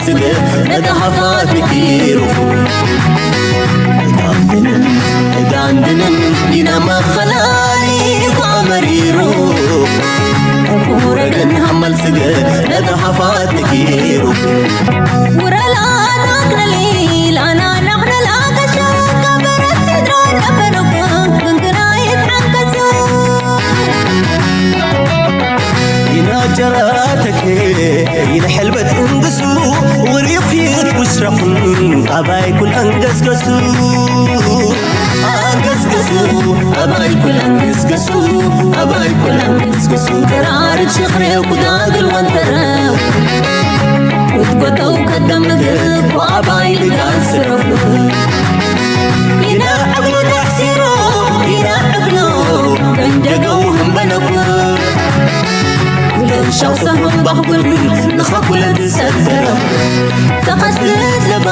ስገ ነታ ሃፋት ነኪሩ። እጋንድንን እጋንድንን ኢና መኸላሊ እኳ መሪሩ። ኩረገን ሃመል ስገ ነታ ሃፋት ነኪሩ። ውረላ ናክነሊ ላና ናክነላ ከሸካ በረት ስድራ ነበረኩ። ክንክናይት ሓንከሱ ኢና ጀራተክ ኢለ ሕልበት እንግሱ። ውሪኺት ውስረኹን ኣባይ ኩል ኣንገስገሱ። ኣንገስገሱ ኣባይ ኩል ኣንገስገሱ። ኣባይ ኩል ኣንገስገሱ። ተራርድ ሽኽሬው ኩዳግል ወንተረው። ክትጎተው ከደምግብ ኣባይ ልጋል ስረፉ። ኢና ዕግሉ ተሕሲሮ ኢና ዕግሉ እንጀገው ህንበለኩ። ለሻው ሰሙን ባኽጉል ንኸኩለ ዝሰገረ ተኸትልት ለባ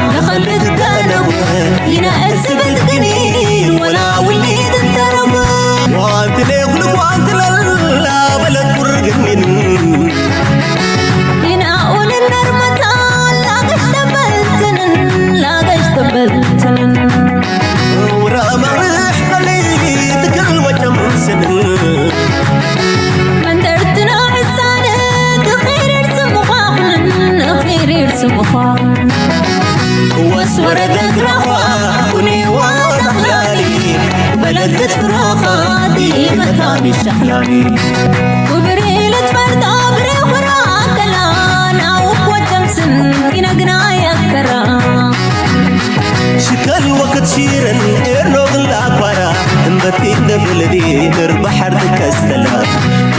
ንኸልት ደነው። ኢና እዝበት ግኒ ወላ ውሊድ እንተረቡ። ጓንትለ ኩሉ ጓንትለላ በለት ቁርግሚን ኢና ኡልን ነርመታ ላገሽ ተበልትንን ላገሽ ተበልትንን። ውራ ማርሕ በሊ ትክል ወጨም ስንን። መንደርትና ሕሳነ ትኺርር ስምዃኽንን ኺርር ስምዃኽንን። ወስ ወረደ ግራኻ ኩኒ ዋላ ኽላሊ በለገት ፍራኻ ዲመታ ሚሻሕላኒ። ኩብሪ ልትፈርዶ ብሬኹራ ከላ ናውክ ወደምስን ይነግና ያከራ። ሽከል ወክት ሺርን ኤርኖ ግላ ኳራ እምበቲ እንደብልዲ ምር ባሕር ትከስተላ።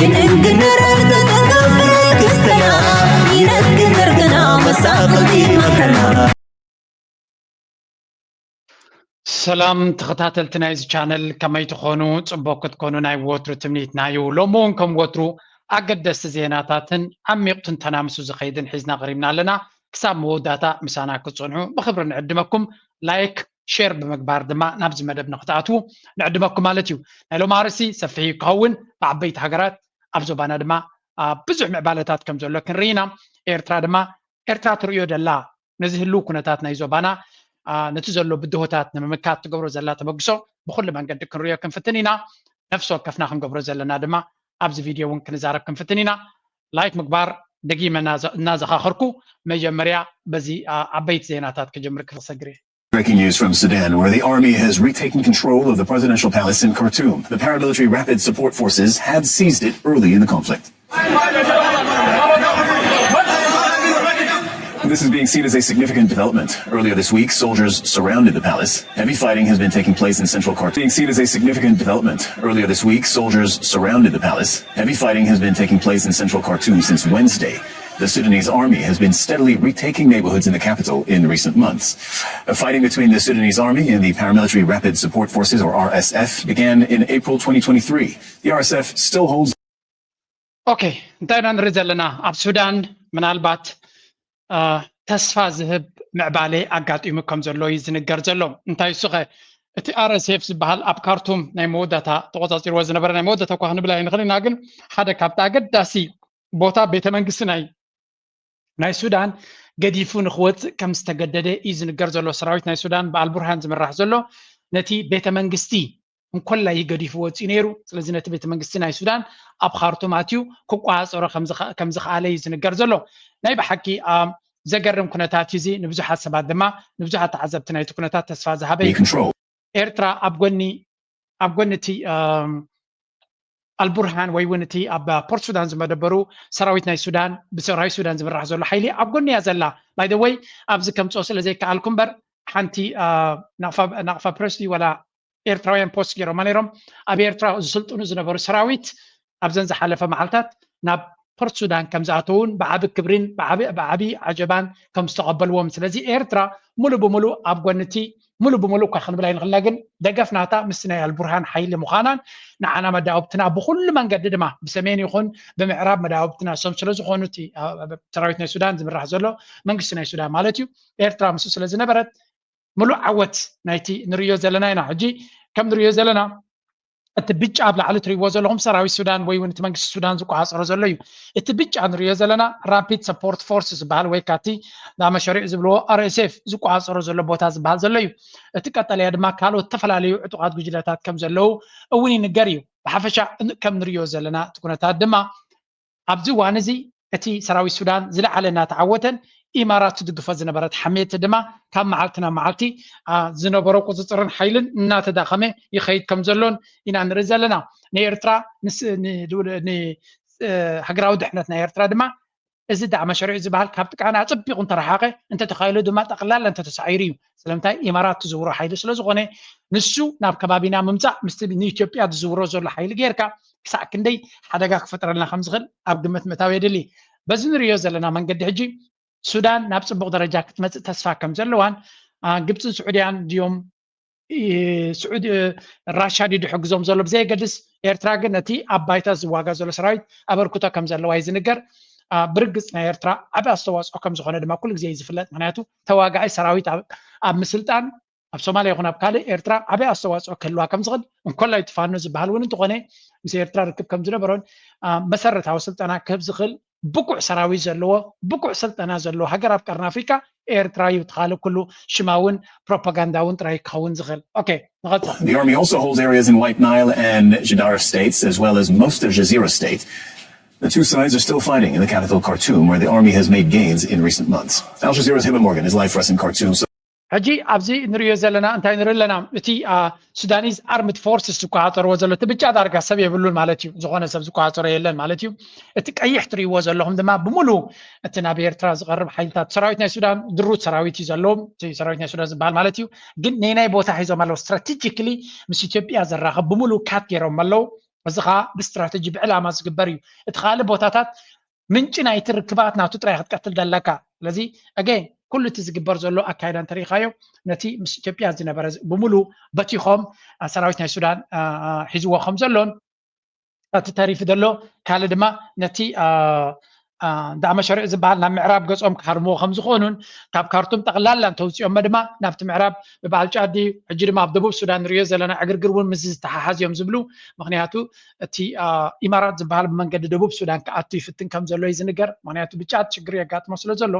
ይንንግንር እርግን እንገፍር ክስተላ። ይነግን እርግና መሳቕል ይመከላ። ሰላም ተኸታተልቲ ናይዚ ቻነል፣ ከመይ ትኾኑ? ጽቡቕ ክትኮኑ ናይ ወትሩ ትምኒትና እዩ። ሎሚ እውን ከም ወትሩ ኣገደስቲ ዜናታትን ዓሚቕ ትንተና ምስ ዝኸይድን ሒዝና ቀሪብና ኣለና። ክሳብ መወዳእታ ምሳና ክትጸንሑ ብኽብሪ ንዕድመኩም። ላይክ፣ ሼር ብምግባር ድማ ናብዚ መደብ ንክትኣትዉ ንዕድመኩም ማለት እዩ። ናይ ሎሚ ኣርእስቲ ሰፊሕ እዩ ክኸውን። ብዓበይቲ ሃገራት ኣብ ዞባና ድማ፣ አ፣ ብዙሕ ምዕባለታት ከም ዘሎ ክንርኢ ኢና። ኤርትራ ድማ፣ ኤርትራ ትርእዮ ደላ ነዚ ህልው ኩነታት ናይ ዞባና፣ አ፣ ነቲ ዘሎ ብድሆታት ንምምካት ትገብሮ ዘላ ተበግሶ ብኹሉ መንገዲ ክንርእዮ ክንፍትን ኢና። ነፍሲ ወከፍና ክንገብሮ ዘለና ድማ ኣብዚ ቪድዮ እውን ክንዛረብ ክንፍትን ኢና። ላይክ ምግባር ደጊመ እናዘ-፣ እናዘኻኸርኩ መጀመርያ በዚ፣ አ፣ ዓበይቲ ዜናታት ክጅምር ክሰግር እየ። Breaking news from Sudan, where the army has retaken control of the presidential palace in Khartoum. The paramilitary Rapid Support Forces had seized it early in the conflict. This is being seen as a significant development. Earlier this week, soldiers surrounded the palace. Heavy fighting has been taking place in central Khartoum. Being seen as a significant development. Earlier this week, soldiers surrounded the palace. Heavy fighting has been taking place in central Khartoum since Wednesday. The Sudanese army has been steadily retaking neighborhoods in the capital in recent months. A fighting between the Sudanese army and the Paramilitary Rapid Support Forces, or R S F, began in April twenty twenty-three. The R S F still holds ኦኬ፣ እንታይ ኢና ንርኢ ዘለና? ኣብ ሱዳን ምናልባት፣ አ፣ ተስፋ ዝህብ ምዕባለ ኣጋጢሙ ከም ዘሎ እዩ ዝንገር ዘሎ። እንታይ እሱ ኸ? እቲ ኣር ኤስ ኤፍ ዝበሃል ኣብ ካርቱም ናይ መወዳእታ ተቖጻጺርዎ ዝነበረ፣ ናይ መወዳእታ እኳ ክንብል ኣይንኽእልን ኢና፣ ግን ሓደ ካብቲ ኣገዳሲ ቦታ ቤተ መንግስቲ ናይ ናይ ሱዳን ገዲፉ ንኽወፅእ ከም ዝተገደደ እዩ ዝንገር ዘሎ። ሰራዊት ናይ ሱዳን ብኣልቡርሃን ዝምራሕ ዘሎ ነቲ ቤተ መንግስቲ እንኮላይ ገዲፉ ወፂኡ ነይሩ። ስለዚ ነቲ ቤተ መንግስቲ ናይ ሱዳን ኣብ ካርቱም ኣትዩ ክቋፀሮ ከም ዝኸ-፣ ከም ዝኸኣለ እዩ ዝንገር ዘሎ። ናይ ብሓቂ፣ ኣም፣ ዘገርም ኩነታት እዩ እዚ። ንብዙሓት ሰባት ድማ፣ ንብዙሓት ተዓዘብቲ ናይቲ ኩነታት ተስፋ ዝሃበ እዩ። Control. ኤርትራ ኣብ ጎኒ፣ ኣብ ጎኒ እቲ፣ ኣም፣ ኣልቡርሃን ወይ እውን እቲ ኣብ ፖርት ሱዳን ዝመደበሩ ሰራዊት ናይ ሱዳን፣ ብሰራዊት ሱዳን ዝምራሕ ዘሎ ሓይሊ ኣብ ጎኒ እያ ዘላ። By the way፣ ኣብዚ ከምፅኦ ስለ ዘይከኣልኩ እምበር፣ ሓንቲ፣ አ፣ ናቕፋ፣ ናቕፋ ፕረስ ድዩ ዋላ ኤርትራውያን ፖስት ገይሮማ ነይሮም። ኣብ ኤርትራ ዝስልጥኑ ዝነበሩ ሰራዊት ኣብዘን ዝሓለፈ መዓልታት ናብ ፖርት ሱዳን ከም ዝኣተውን ብዓቢ ክብሪን ብዓቢ፣ ብዓቢ ዓጀባን ከም ዝተቐበልዎም። ስለዚ ኤርትራ ሙሉ ብሙሉ ኣብ ጎኒ እቲ፣ ሙሉ ብሙሉ እኳ ክንብል ኣይንኽእልና፣ ግን ደገፍ ናታ ምስቲ ናይ ኣልቡርሃን ሓይሊ ምዃናን ንዓና መዳውብትና ብኹሉ መንገዲ ድማ ብሰሜን ይኹን ብምዕራብ መዳውብትና እሶም ስለ ዝኾኑ እቲ፣ አ፣ ሰራዊት ናይ ሱዳን ዝምራሕ ዘሎ መንግስቲ ናይ ሱዳን ማለት እዩ፣ ኤርትራ ምስኡ ስለ ዝነበረት ምሉእ ዓወት ናይቲ ንርእዮ ዘለና ኢና። ሕጂ ከም ንርእዮ ዘለና እቲ ብጫ ኣብ ላዕሊ ትሪእዎ ዘለኹም ሰራዊት ሱዳን ወይ እውን እቲ መንግስቲ ሱዳን ዝቆፃፀሮ ዘሎ እዩ። እቲ ብጫ ንሪኦ ዘለና ራፒድ ሰፖርት ፎርስ ዝበሃል ወይ ካቲ ዳመሸሪዕ ዝብልዎ ኣር ኤስ ኤፍ ዝቆፃፀሮ ዘሎ ቦታ ዝበሃል ዘሎ እዩ። እቲ ቀጠልያ ድማ ካልኦት ዝተፈላለዩ ዕጡቓት ጉጅለታት ከም ዘለዉ እውን ይንገር እዩ። ብሓፈሻ ከም ንሪኦ ዘለና እቲ ኩነታት ድማ ኣብዚ እዋን እዚ እቲ ሰራዊት ሱዳን ዝለዓለ እናተዓወተን ኢማራት ትድግፎ ዝነበረት ሓሜቲ ድማ ካብ መዓልቲ ናብ መዓልቲ ዝነበሮ ቁፅፅርን ሓይልን እናተዳኸመ ይኸይድ ከም ዘሎን ኢና ንርኢ ዘለና። ንኤርትራ ሃገራዊ ድሕነት ናይ ኤርትራ ድማ እዚ ዳዕመ ሸሪዑ ዝበሃል ካብ ጥቃና ኣፀቢቑ እንተረሓቐ እንተተኻይሉ ድማ ጠቕላላ እንተተሳዒሩ እዩ። ስለምንታይ? ኢማራት ትዝውሮ ሓይሊ ስለዝኾነ ንሱ ናብ ከባቢና ምምፃእ ምስቲ ንኢትዮጵያ ዝዝውሮ ዘሎ ሓይሊ ጌርካ ክሳዕ ክንደይ ሓደጋ ክፈጥረልና ከም ዝኽእል ኣብ ግምት ምእታው የድሊ። በዚ ንሪኦ ዘለና መንገዲ ሕጂ ሱዳን ናብ ፅቡቕ ደረጃ ክትመፅእ ተስፋ ከም ዘለዋን ግብፅን ስዑድያን ድዮም ስዑድ ራሻ ድዩ ድሕግዞም ዘሎ ብዘየገድስ ኤርትራ ግን ነቲ ኣብ ባይታ ዝዋጋ ዘሎ ሰራዊት ኣበርክቶ ከም ዘለዋ እዩ ዝንገር። ብርግፅ ናይ ኤርትራ ዓብ ኣስተዋፅኦ ከም ዝኾነ ድማ ኩሉ ግዜ እዩ ዝፍለጥ። ምክንያቱ ተዋጋዒ ሰራዊት ኣብ ምስልጣን ኣብ ሶማልያ ይኹን ኣብ ካልእ ኤርትራ ዓብ ኣስተዋፅኦ ክህልዋ ከም ዝኽእል እንኮላይ ትፋኖ ዝበሃል እውን እንተኾነ ምስ ኤርትራ ርክብ ከም ዝነበሮን መሰረታዊ ስልጠና ክህብ ዝኽእል ብቁዕ ሰራዊት ዘለዎ ብቁዕ ስልጠና ዘለዎ ሃገር ኣብ ቀርኒ ኣፍሪካ ኤርትራ እዩ። ተኻለ ኩሉ ሽማ እውን ፕሮፓጋንዳ እውን ጥራይ ክኸውን ዝኽእል። ኦኬ ንቐፅል። The army also holds areas in White Nile and Jadara states, as well as most of Jazeera state. The two sides are still fighting in the capital Khartoum, where the army has made gains in recent months. Al Jazeera's Heba Morgan is live for us in Khartoum. So ሕጂ ኣብዚ ንሪዮ ዘለና እንታይ ንርኢ ኣለና? እቲ ሱዳኒዝ ኣርምድ ፎርስስ ዝቆፃፀርዎ ዘሎ እቲ ብጫ ዳርጋ ሰብ የብሉን ማለት እዩ። ዝኾነ ሰብ ዝቆፃፀሮ የለን ማለት እዩ። እቲ ቀይሕ ትሪእዎ ዘለኹም ድማ ብምሉ እቲ ናብ ኤርትራ ዝቐርብ ሓይልታት ሰራዊት ናይ ሱዳን ድሩት ሰራዊት እዩ ዘለዎም። እቲ ሰራዊት ናይ ሱዳን ዝበሃል ማለት እዩ። ግን ነናይ ቦታ ሒዞም ኣለዉ። ስትራቴጂክሊ ምስ ኢትዮጵያ ዘራኸብ ብምሉ ካት ገይሮም ኣለዉ። እዚ ከዓ ብስትራቴጂ ብዕላማ ዝግበር እዩ። እቲ ካልእ ቦታታት ምንጪ ናይቲ ርክባት ናቱ ጥራይ ክትቀትል ደለካ። ስለዚ ኣገን ኩሉ እቲ ዝግበር ዘሎ ኣካይዳ እንተሪኢኻዮ ነቲ ምስ ኢትዮጵያ ዝነበረ ብምሉ በቲኾም ሰራዊት ናይ ሱዳን ሒዝዎ ከም ዘሎን እቲ ተሪፉ ዘሎ ካልእ ድማ ነቲ ዳዕመ ሸሪዕ ዝበሃል ናብ ምዕራብ ገጾም ክሃርምዎ ከም ዝኾኑን ካብ ካርቱም ጠቕላላ እንተውፅኦሞ ድማ ናብቲ ምዕራብ ብበዓል ጫዲ ሕጂ ድማ ኣብ ደቡብ ሱዳን ንሪኦ ዘለና ዕግርግር እውን ምስ ዝተሓሓዝ እዮም ዝብሉ። ምክንያቱ እቲ ኢማራት ዝበሃል ብመንገዲ ደቡብ ሱዳን ክኣቱ ይፍትን ከም ዘሎ እዩ ዝንገር። ምክንያቱ ብጫት ሽግር የጋጥሞ ስለ ዘሎ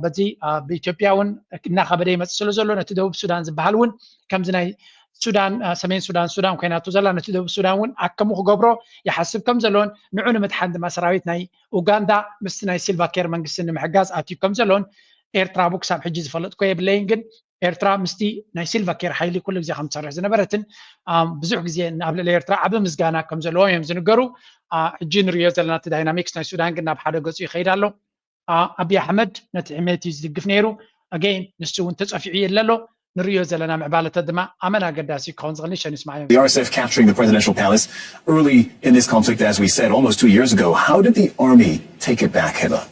በዚ ብኢትዮጵያ እውን እናኸበደ ይመፅእ ስለ ዘሎ ነቲ ደቡብ ሱዳን ዝበሃል እውን ከምዚ ናይ ሱዳን ሰሜን ሱዳን ሱዳን ኮይናቶ ዘላ ነቲ ደቡብ ሱዳን እውን ኣከሙ ክገብሮ ይሓስብ ከም ዘሎን ንዑ ንምድሓን ድማ ሰራዊት ናይ ኡጋንዳ ምስቲ ናይ ሲልቫ ኬር መንግስቲ ንምሕጋዝ ኣትዩ ከም ዘሎን ኤርትራ ቡ ክሳብ ሕጂ ዝፈለጥኮ የብለይን። ግን ኤርትራ ምስቲ ናይ ሲልቫ ኬር ሓይሊ ኩሉ ግዜ ከም ትሰርሕ ዝነበረትን ብዙሕ ግዜ ኣብ ልዕሊ ኤርትራ ዓቢ ምስጋና ከም ዘለዎም እዮም ዝንገሩ። ሕጂ ንሪኦ ዘለና እቲ ዳይናሚክስ ናይ ሱዳን ግን ናብ ሓደ ገፁ ይኸይድ ኣሎ። ኣብይ ኣሕመድ ነቲ ሕሜት እዩ ዝድግፍ ነይሩ። ኣገይን ንሱ እውን ተፀፊዑ የለ ኣሎ። ንሪኦ ዘለና ምዕባለታት ድማ ኣመን ኣገዳሲ ክኸውን ዝኽእል ንሸን ይስማዕ እዮም። The R S F capturing the presidential palace early in this conflict, as we said, almost two years ago. How did the army take it back, Heba?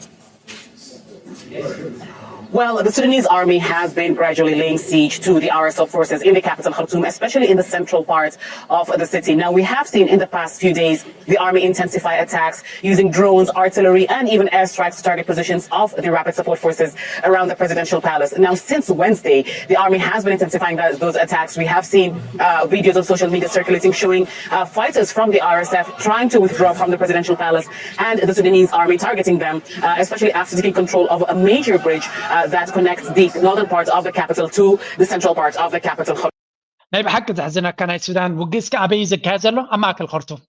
Well, the Sudanese army has been gradually laying siege to the R S F forces in the capital Khartoum, especially in the central part of the city. Now, we have seen in the past few days the army intensify attacks using drones, artillery, and even airstrikes to target positions of the Rapid Support Forces around the presidential palace. Now, since Wednesday, the army has been intensifying that, those attacks. We have seen uh, videos on social media circulating showing uh, fighters from the R S F trying to withdraw from the presidential palace and the Sudanese army targeting them, uh, especially after taking control of a major bridge uh, that connects the northern part of the capital to the central part of the capital. ናይ ብሓቂ ዘሕዝነካ ናይ ሱዳን ውግእ እስከ ኣበይ እዩ ዝካየድ ዘሎ? ኣብ ማእከል ከርቱም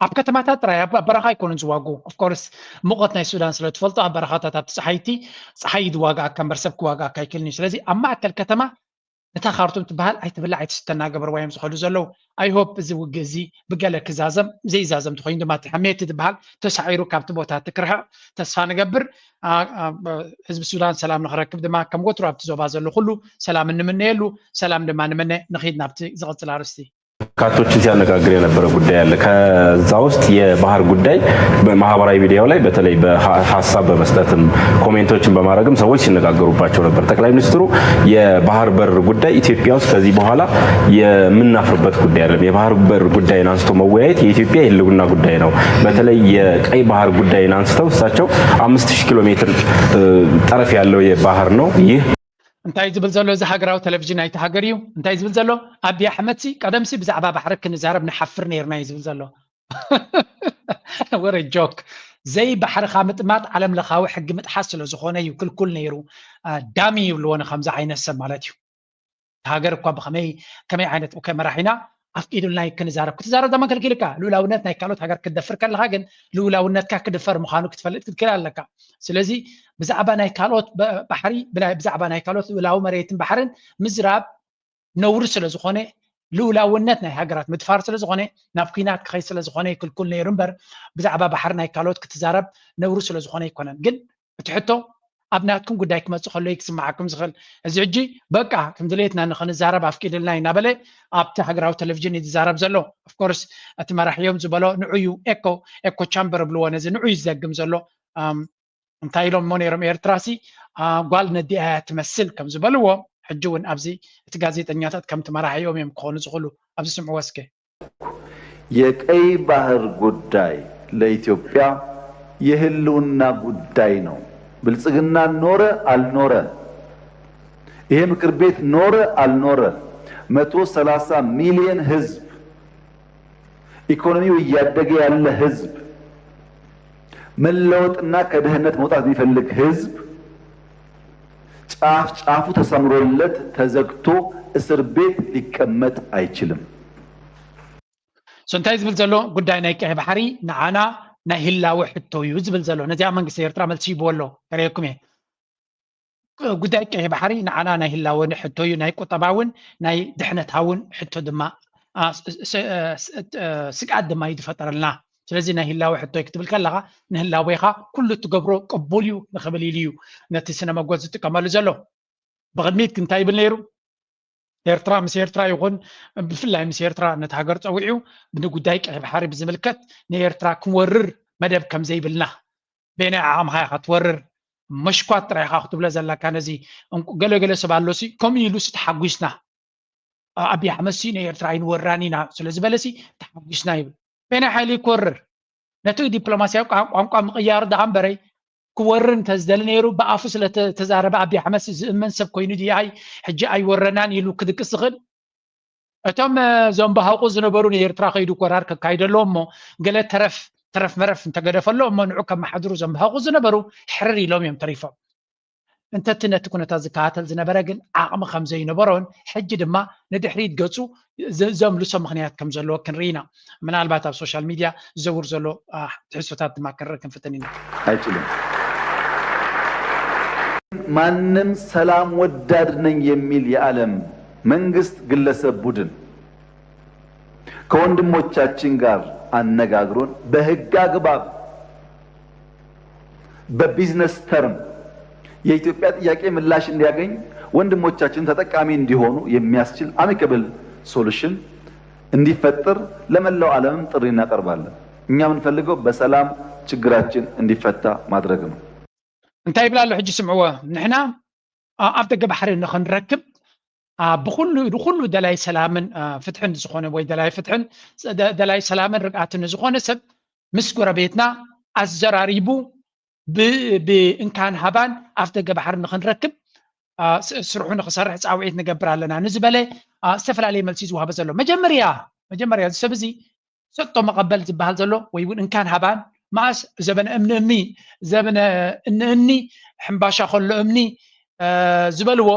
ኣብ ከተማታት ጥራይ ኣብ በረኻ ኣይኮኑን ዝዋግኡ። ኦፍኮርስ ሙቐት ናይ ሱዳን ስለ ትፈልጦ ኣብ በረኻታት ኣብቲ ፀሓይቲ ፀሓይ እዩ ዝዋግኣካ እምበር ሰብ ክዋግኣካ ኣይክእልን እዩ። ስለዚ ኣብ ማእከል ከተማ እታ ካርቱም ትበሃል ኣይትብላዕ ኣይትስተ እናገበርዋ እዮም ዝኸዱ ዘለዉ። I hope እዚ ውግእ እዚ ብገለ ክዛዘም ዘይዛዘም ተኾይኑ ድማ እቲ ሕሜቲ ዝበሃል ተሳዒሩ ካብቲ ቦታ እቲ ክርሕቕ ተስፋ ንገብር። ህዝቢ ሱዳን ሰላም ንኽረክብ ድማ ከም ወትሩ ኣብቲ ዞባ ዘሎ ኩሉ ሰላም እንምነየሉ። ሰላም ድማ ንምነ። ንኺድ ናብቲ ዝቕፅል ኣርእስቲ። በርካቶችን ሲያነጋግር የነበረ ጉዳይ አለ። ከዛ ውስጥ የባህር ጉዳይ በማህበራዊ ሚዲያው ላይ በተለይ በሀሳብ በመስጠትም ኮሜንቶችን በማድረግም ሰዎች ሲነጋገሩባቸው ነበር። ጠቅላይ ሚኒስትሩ የባህር በር ጉዳይ ኢትዮጵያ ውስጥ ከዚህ በኋላ የምናፍርበት ጉዳይ አይደለም። የባህር በር ጉዳይን አንስቶ መወያየት የኢትዮጵያ የህልውና ጉዳይ ነው። በተለይ የቀይ ባህር ጉዳይን አንስተው እሳቸው አምስት ሺህ ኪሎ ሜትር ጠረፍ ያለው የባህር ነው ይህ እንታይ ዝብል ዘሎ እዚ ሃገራዊ ቴሌቪዥን ናይቲ ሃገር እዩ? እንታይ ዝብል ዘሎ? ኣቢ ኣሕመድ ሲ ቀደም ሲ ብዛዕባ ባሕሪ ክንዛረብ ንሓፍር ነይርና እዩ ዝብል ዘሎ። ወረ ጆክ። ዘይ ባሕርኻ ምጥማት ዓለም ለኻዊ ሕጊ ምጥሓስ ስለ ዝኾነ እዩ ክልኩል ነይሩ። ዳሚ ይብልዎ ንከምዚ ዓይነት ሰብ ማለት እዩ። ሃገር እኳ ብኸመይ ከመይ ዓይነት ከመራሒና ኣፍቂዱልና ክንዛረብ ክትዛረብ ዳማ ከልኪልካ። ልኡላውነት ናይ ካልኦት ሃገር ክትደፍር ከለኻ ግን ልኡላውነትካ ክድፈር ምዃኑ ክትፈልጥ ክትክእል ኣለካ። ስለዚ ብዛዕባ ናይ ካልኦት ባሕሪ ብዛዕባ ናይ ካልኦት ልኡላዊ መሬትን ባሕርን ምዝራብ ነውሪ ስለ ዝኾነ ልኡላውነት ናይ ሃገራት ምድፋር ስለ ዝኾነ ናብ ኩናት ክኸይ ስለ ዝኾነ ይክልኩል ነይሩ እምበር ብዛዕባ ባሕሪ ናይ ካልኦት ክትዛረብ ነውሪ ስለ ዝኾነ ኣይኮነን። ግን እቲ ሕቶ ኣብ ናትኩም ጉዳይ ክመፅእ ከሎ ክስምዓኩም ዝኽእል። እዚ ሕጂ በቃ ከም ድሌትና ንኽንዛረብ ኣፍቂድልና እዩ እናበለ ኣብቲ ሃገራዊ ቴሌቪዥን እዩ ዝዛረብ ዘሎ። ኦፍኮርስ እቲ መራሒዮም ዝበሎ ንዑዩ ኤኮ ኤኮ ቻምበር ብልዎ ነዚ ንዑዩ ዝዘግም ዘሎ። እንታይ ኢሎም እሞ ነይሮም ኤርትራ ሲ ጓል ነዲኣ እያ ትመስል ከም ዝበልዎ ሕጂ እውን ኣብዚ እቲ ጋዜጠኛታት ከምቲ መራሒኦም እዮም ክኾኑ ዝኽእሉ። ኣብዚ ስምዕዎ እስከ። የቀይ ባህር ጉዳይ ለኢትዮጵያ የህልውና ጉዳይ ነው። ብልጽግና ኖረ አልኖረ፣ ይሄ ምክር ቤት ኖረ አልኖረ፣ መቶ ሰላሳ ሚሊዮን ህዝብ፣ ኢኮኖሚው እያደገ ያለ ህዝብ፣ መለወጥና ከድህነት መውጣት የሚፈልግ ህዝብ ጫፍ ጫፉ ተሰምሮለት ተዘግቶ እስር ቤት ሊቀመጥ አይችልም። እንታይ ዝብል ዘሎ ጉዳይ ናይ ቀይ ባሕሪ ንዓና ናይ ህላወ ሕቶ እዩ ዝብል ዘሎ። ነዚኣ መንግስቲ ኤርትራ መልሲ ይብዎ ኣሎ። ከርእየኩም እየ። ጉዳይ ቀይ ባሕሪ ንዓና ናይ ህላወ ሕቶ እዩ፣ ናይ ቁጠባውን ናይ ድሕነታውን ሕቶ ድማ ስግኣት ድማ እዩ ዝፈጠረልና። ስለዚ ናይ ህላወ ሕቶ ክትብል ከለኻ ንህላዌኻ ኩሉ እትገብሮ ቅቡል እዩ ንኽብል ኢሉ እዩ ነቲ ስነ መጎት ዝጥቀመሉ ዘሎ። ብቕድሚት እንታይ ይብል ነይሩ? ኤርትራ ምስ ኤርትራ ይኹን ብፍላይ ምስ ኤርትራ ነቲ ሃገር ፀዊዑ ንጉዳይ ቀይ ባሕሪ ብዝምልከት ንኤርትራ ክንወርር መደብ ከም ዘይብልና። በየናይ ዓቕምኻ ኢኻ ትወርር? መሽኳት ጥራይ ኢኻ ክትብሎ ዘለካ። ነዚ ገለ ገለ ሰብ ኣሎሲ ከምኡ ኢሉሲ ተሓጒስና። ኣብይ ኣሕመድሲ ንኤርትራ ኣይንወራን ኢና ስለ ዝበለሲ ተሓጒስና ይብል። በየናይ ሓይሊ ክወርር? ነቲ ዲፕሎማስያዊ ቋንቋ ምቕያሩ ደኣ እምበረይ ክወርር እንተዝደሊ ነይሩ ብኣፉ ስለ ተዛረበ ኣብይ ኣሕመድሲ ዝእመን ሰብ ኮይኑ ድዩ ኣይ ሕጂ ኣይወረናን ኢሉ ክድቅስ ዝኽእል? እቶም ዘንባሃቑ ዝነበሩ ንኤርትራ ከይዱ ኮራር ከካይደሎ እሞ ገለ ተረፍ ተረፍ መረፍ እንተገደፈሎ እሞ ንዑ ከመሓድሩ ዘንባሃቑ ዝነበሩ ሕርር ኢሎም እዮም ተሪፎም። እንተቲ ነቲ ኩነታት ዝከታተል ዝነበረ ግን ዓቕሚ ከም ዘይነበሮን ሕጂ ድማ ንድሕሪት ገጹ ዘምልሶ ምኽንያት ከም ዘለዎ ክንርኢ ኢና። ምናልባት ኣብ ሶሻል ሚድያ ዝዘውር ዘሎ ትሕዝቶታት ድማ ክንርኢ ክንፍትን ኢና። አይችልም። ማንም ሰላም ወዳድ ነኝ የሚል የዓለም መንግስት፣ ግለሰብ፣ ቡድን ከወንድሞቻችን ጋር አነጋግሮን በህግ አግባብ በቢዝነስ ተርም የኢትዮጵያ ጥያቄ ምላሽ እንዲያገኝ ወንድሞቻችን ተጠቃሚ እንዲሆኑ የሚያስችል አሚካብል ሶሉሽን እንዲፈጠር ለመላው ዓለምም ጥሪ እናቀርባለን። እኛ የምንፈልገው በሰላም ችግራችን እንዲፈታ ማድረግ ነው። እንታይ ይብላ ኣሎ ሕጂ ስምዕዎ። ንሕና ኣብ ደገ ባሕሪ ንኽንረክብ ብኩሉ ንኩሉ ደላይ ሰላምን ፍትሕን ዝኾነ ወይ ደላይ ፍትሕን ደላይ ሰላምን ርግኣትን ዝኾነ ሰብ ምስ ጎረቤትና ኣዘራሪቡ ብእንካን ሃባን ኣፍ ደገ ባሕሪ ንኽንረክብ ስርሑ ንኽሰርሕ ፃውዒት ንገብር ኣለና ንዝበለ ዝተፈላለየ መልሲ ዝዋሃበ ዘሎ። መጀመርያ መጀመርያ እዚ ሰብ እዚ ሰጥቶ መቐበል ዝበሃል ዘሎ ወይ እውን እንካን ሃባን መኣስ ዘበነ እምኒ እምኒ ዘበነ እኒ እምኒ ሕምባሻ ከሎ እምኒ ዝበልዎ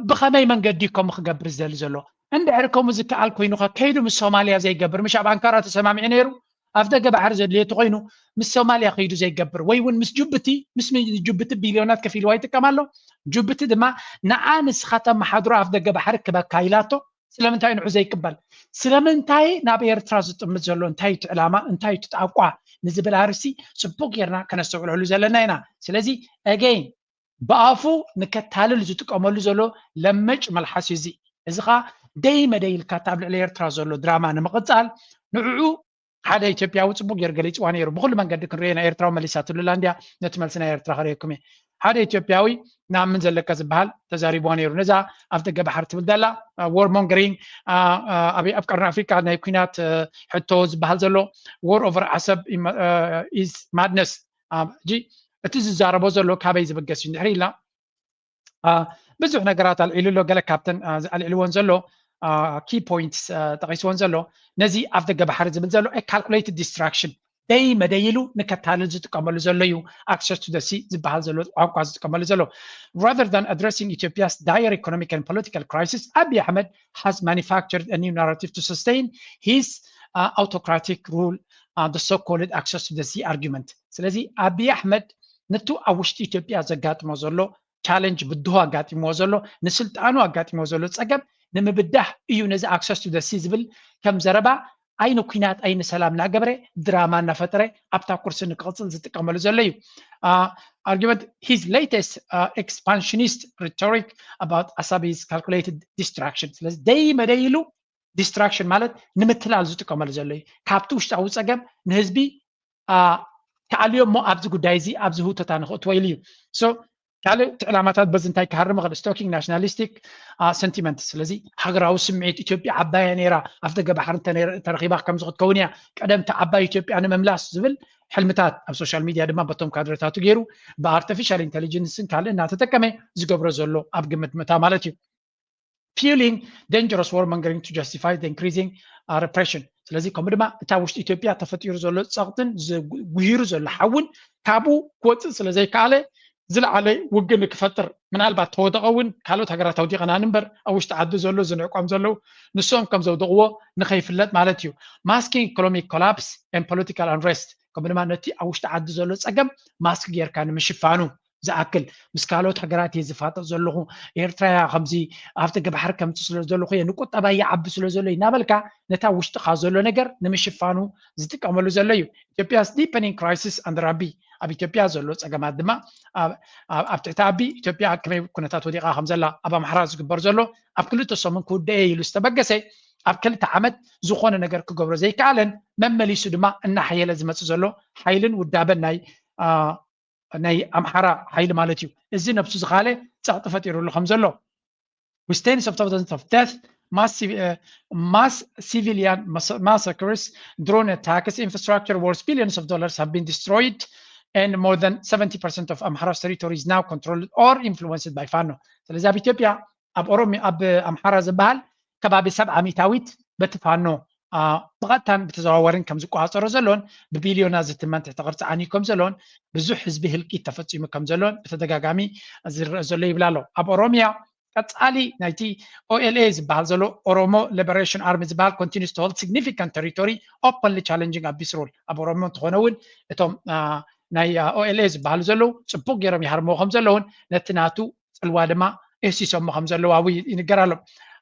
ብኸመይ መንገዲ ከምኡ ክገብር ዝደሊ ዘሎ? እንድሕር ከምኡ ዝከኣል ኮይኑኸ ከይዱ ምስ ሶማልያ ዘይገብር? ምሽ ኣብ ኣንካራ ተሰማሚዑ ነይሩ? ኣፍ ደገ ባሕሪ ዘድልዮ ተኾይኑ ምስ ሶማልያ ከይዱ ዘይገብር? ወይ እውን ምስ ጅቡቲ፣ ምስ ጅቡቲ ቢልዮናት ከፊልዋ ይጥቀም ኣሎ። ጅቡቲ ድማ ንዓ ንስኻ ተመሓድሮ ኣፍ ደገ ባሕሪ ክበካ ኢላቶ። ስለምንታይ ንዑ ዘይቅበል? ስለምንታይ ናብ ኤርትራ ዝጥምት ዘሎ እንታይ እቲ ዕላማ እንታይ እቲ ጣቋ ንዝብል ኣርእስቲ ጽቡቅ ጌርና ከነስተውዕለሉ ዘለና ኢና። ስለዚ again ብኣፉ ንከታልል ዝጥቀመሉ ዘሎ ለመጭ መልሓስ እዩ። እዚ እዚ ኸዓ ደይ መደይ ኢልካ ኣብ ልዕሊ ኤርትራ ዘሎ ድራማ ንምቕጻል ንዕዑ ሓደ ኢትዮጵያዊ ጽቡቅ ጌር ገሊጽዋ ነይሩ። ብኩሉ መንገዲ ክንሪኦ ኢና ኤርትራዊ መሊሳትሉ ኣላ እንድያ። ነቲ መልሲ ናይ ኤርትራ ከርእየኩም እየ። ሓደ ኢትዮጵያዊ ንኣምን ዘለካ ዝበሃል ተዛሪብዋ ነይሩ። ነዛ ኣብ ደገ ባሕሪ ትብል ዘላ war mongering ኣብ ቀርኒ ኣፍሪቃ ናይ ኩናት ሕቶ ዝበሃል ዘሎ war over ዓሰብ is madness። ሕጂ እቲ ዝዛረቦ ዘሎ ካበይ ዝብገስ እዩ እንድሕር ኢልና ብዙሕ ነገራት ኣልዒሉ ኣሎ። ገለ ካብተን ኣልዒልዎን ዘሎ ኪ ፖይንትስ ጠቂስዎን ዘሎ ነዚ ኣፍ ደገ ባሕሪ ዝብል ዘሎ ካልኩሌትድ ዲስትራክሽን ደይ መደይ ኢሉ ንከታልል ዝጥቀመሉ ዘሎ እዩ። ኣክሰስ ቱ ሲ ዝበሃል ዘሎ ቋንቋ ዝጥቀመሉ ዘሎ rather than addressing Ethiopia's dire economic and political crisis, Abiy Ahmed has manufactured a new narrative to sustain his uh, autocratic rule, uh, the so-called access to the sea argument. ስለዚ ኣቢይ ኣሕመድ ነቱ ኣብ ውሽጢ ኢትዮጵያ ዘጋጥሞ ዘሎ ቻለንጅ ብድሆ ኣጋጢምዎ ዘሎ ንስልጣኑ ኣጋጢምዎ ዘሎ ፀገም ንምብዳህ እዩ ነዚ ኣክሰስ ቱ ሲ ዝብል ከም ዘረባ ኣይነ ኩናት ኣይነ ሰላም እናገበረ ድራማ እናፈጠረ ኣብታ ኩርሲ ንክቕፅል ዝጥቀመሉ ዘሎ እዩ። argument his latest uh, expansionist rhetoric about Asabi's calculated destruction ስለዚ ደይ መደይ ኢሉ ዲስትራክሽን ማለት ንምትላል ዝጥቀመሉ ዘሎ እዩ። ካብቲ ውሽጣዊ ፀገም ንህዝቢ ተኣልዮ እሞ ኣብዚ ጉዳይ እዚ ኣብዚ ህውተታ ንክእትወ ኢሉ እዩ። ካልእ እቲ ዕላማታት በዚ እንታይ ክሃርም ይኽእል? ስቶኪንግ ናሽናሊስቲክ ሰንቲመንት። ስለዚ ሃገራዊ ስምዒት ኢትዮጵያ ዓባያ ነይራ ኣብ ደገ ባሕሪ ተረኺባ ከምዚ ክትከውን እያ ቀደምቲ ዓባይ ኢትዮጵያ ንምምላስ ዝብል ሕልምታት ኣብ ሶሻል ሚድያ ድማ በቶም ካድረታቱ ገይሩ ብኣርቲፊሻል ኢንቴሊጀንስን ካልእ እናተጠቀመ ዝገብሮ ዘሎ ኣብ ግምት ምእታ ማለት እዩ። Fueling dangerous warmongering to justify the increasing uh, repression። ስለዚ ከምኡ ድማ እታ ውሽጢ ኢትዮጵያ ተፈጢሩ ዘሎ ፀቕጥን ዝጉሂሩ ዘሎ ሓውን ካብኡ ክወፅእ ስለ ዘይከኣለ ዝለዓለ ውግእ ንክፈጥር ምናልባት ተወደቐ እውን ካልኦት ሃገራት ኣውዲቐና ንበር ኣብ ውሽጢ ዓዲ ዘሎ ዝንዕቆም ዘለዉ ንሶም ከም ዘውደቕዎ ንኸይፍለጥ ማለት እዩ። Masking economic collapse and political unrest ከምኡ ድማ ነቲ ኣብ ውሽጢ ዓዲ ዘሎ ፀገም ማስክ ጌርካ ንምሽፋኑ ዝኣክል ምስ ካልኦት ሃገራት እየ ዝፋጠጥ ዘለኹ ኤርትራ እያ ከምዚ ኣብቲ ገባሕሪ ከምፂ ስለ ዘለኹ እየ ንቁጠባ ይዓቢ ስለ ዘሎ እናበልካ ነታ ውሽጥኻ ዘሎ ነገር ንምሽፋኑ ዝጥቀመሉ ዘሎ እዩ። Ethiopia's deepening crisis under Abiy ኣብ ኢትዮጵያ ዘሎ ፀገማት ድማ ኣብ ትሕቲ ኣቢ ኢትዮጵያ ከመይ ኩነታት ወዲቓ ከም ዘላ ኣብ ኣምሓራ ዝግበር ዘሎ ኣብ ክልተ ሰሙን ክውደኤ ኢሉ ዝተበገሰ ኣብ ክልተ ዓመት ዝኾነ ነገር ክገብሮ ዘይከኣለን መመሊሱ ድማ እናሓየለ ዝመፅእ ዘሎ ሓይልን ውዳበን ናይ ናይ ኣምሓራ ሓይሊ ማለት እዩ። እዚ ነብሱ ዝኻለ ፀቕጢ ፈጢሩሉ ከም ዘሎ with tens of thousands of death, mass, uh, mass civilian massacres, drone attacks, infrastructure wars, billions of dollars have been destroyed, and more than seventy percent of Amhara's territory is now controlled or influenced by Fano. ስለዚ ኣብ ኢትዮጵያ ኣብ ኦሮሚ ኣብ ኣምሓራ ዝበሃል ከባቢ ሰብዓ ሚታዊት በቲ ፋኖ ብቐጥታን ብተዘዋወርን ከም ዝቆፃፀሮ ዘሎን ብቢልዮናት ዝትመን ትሕቲ ቅርፂ ዓንዩ ከም ዘሎን ብዙሕ ህዝቢ ህልቂት ተፈፂሙ ከም ዘሎን ብተደጋጋሚ ዝረአ ዘሎ ይብል ኣሎ። ኣብ ኦሮሚያ ቀፃሊ ናይቲ ኦኤልኤ ዝበሃል ዘሎ ኦሮሞ ሊበሬሽን ኣርሚ ዝበሃል continues to hold significant territory openly challenging Abiy's rule ኣብ ኦሮሞ እንተኾነ እውን እቶም ናይ ኦኤልኤ ዝበሃሉ ዘለዉ ፅቡቅ ገይሮም ይሃርምዎ ከም ዘለውን ነቲ ናቱ ፅልዋ ድማ እህሲሶሞ ከም ዘለዉ ኣብኡ ይንገር ኣሎ።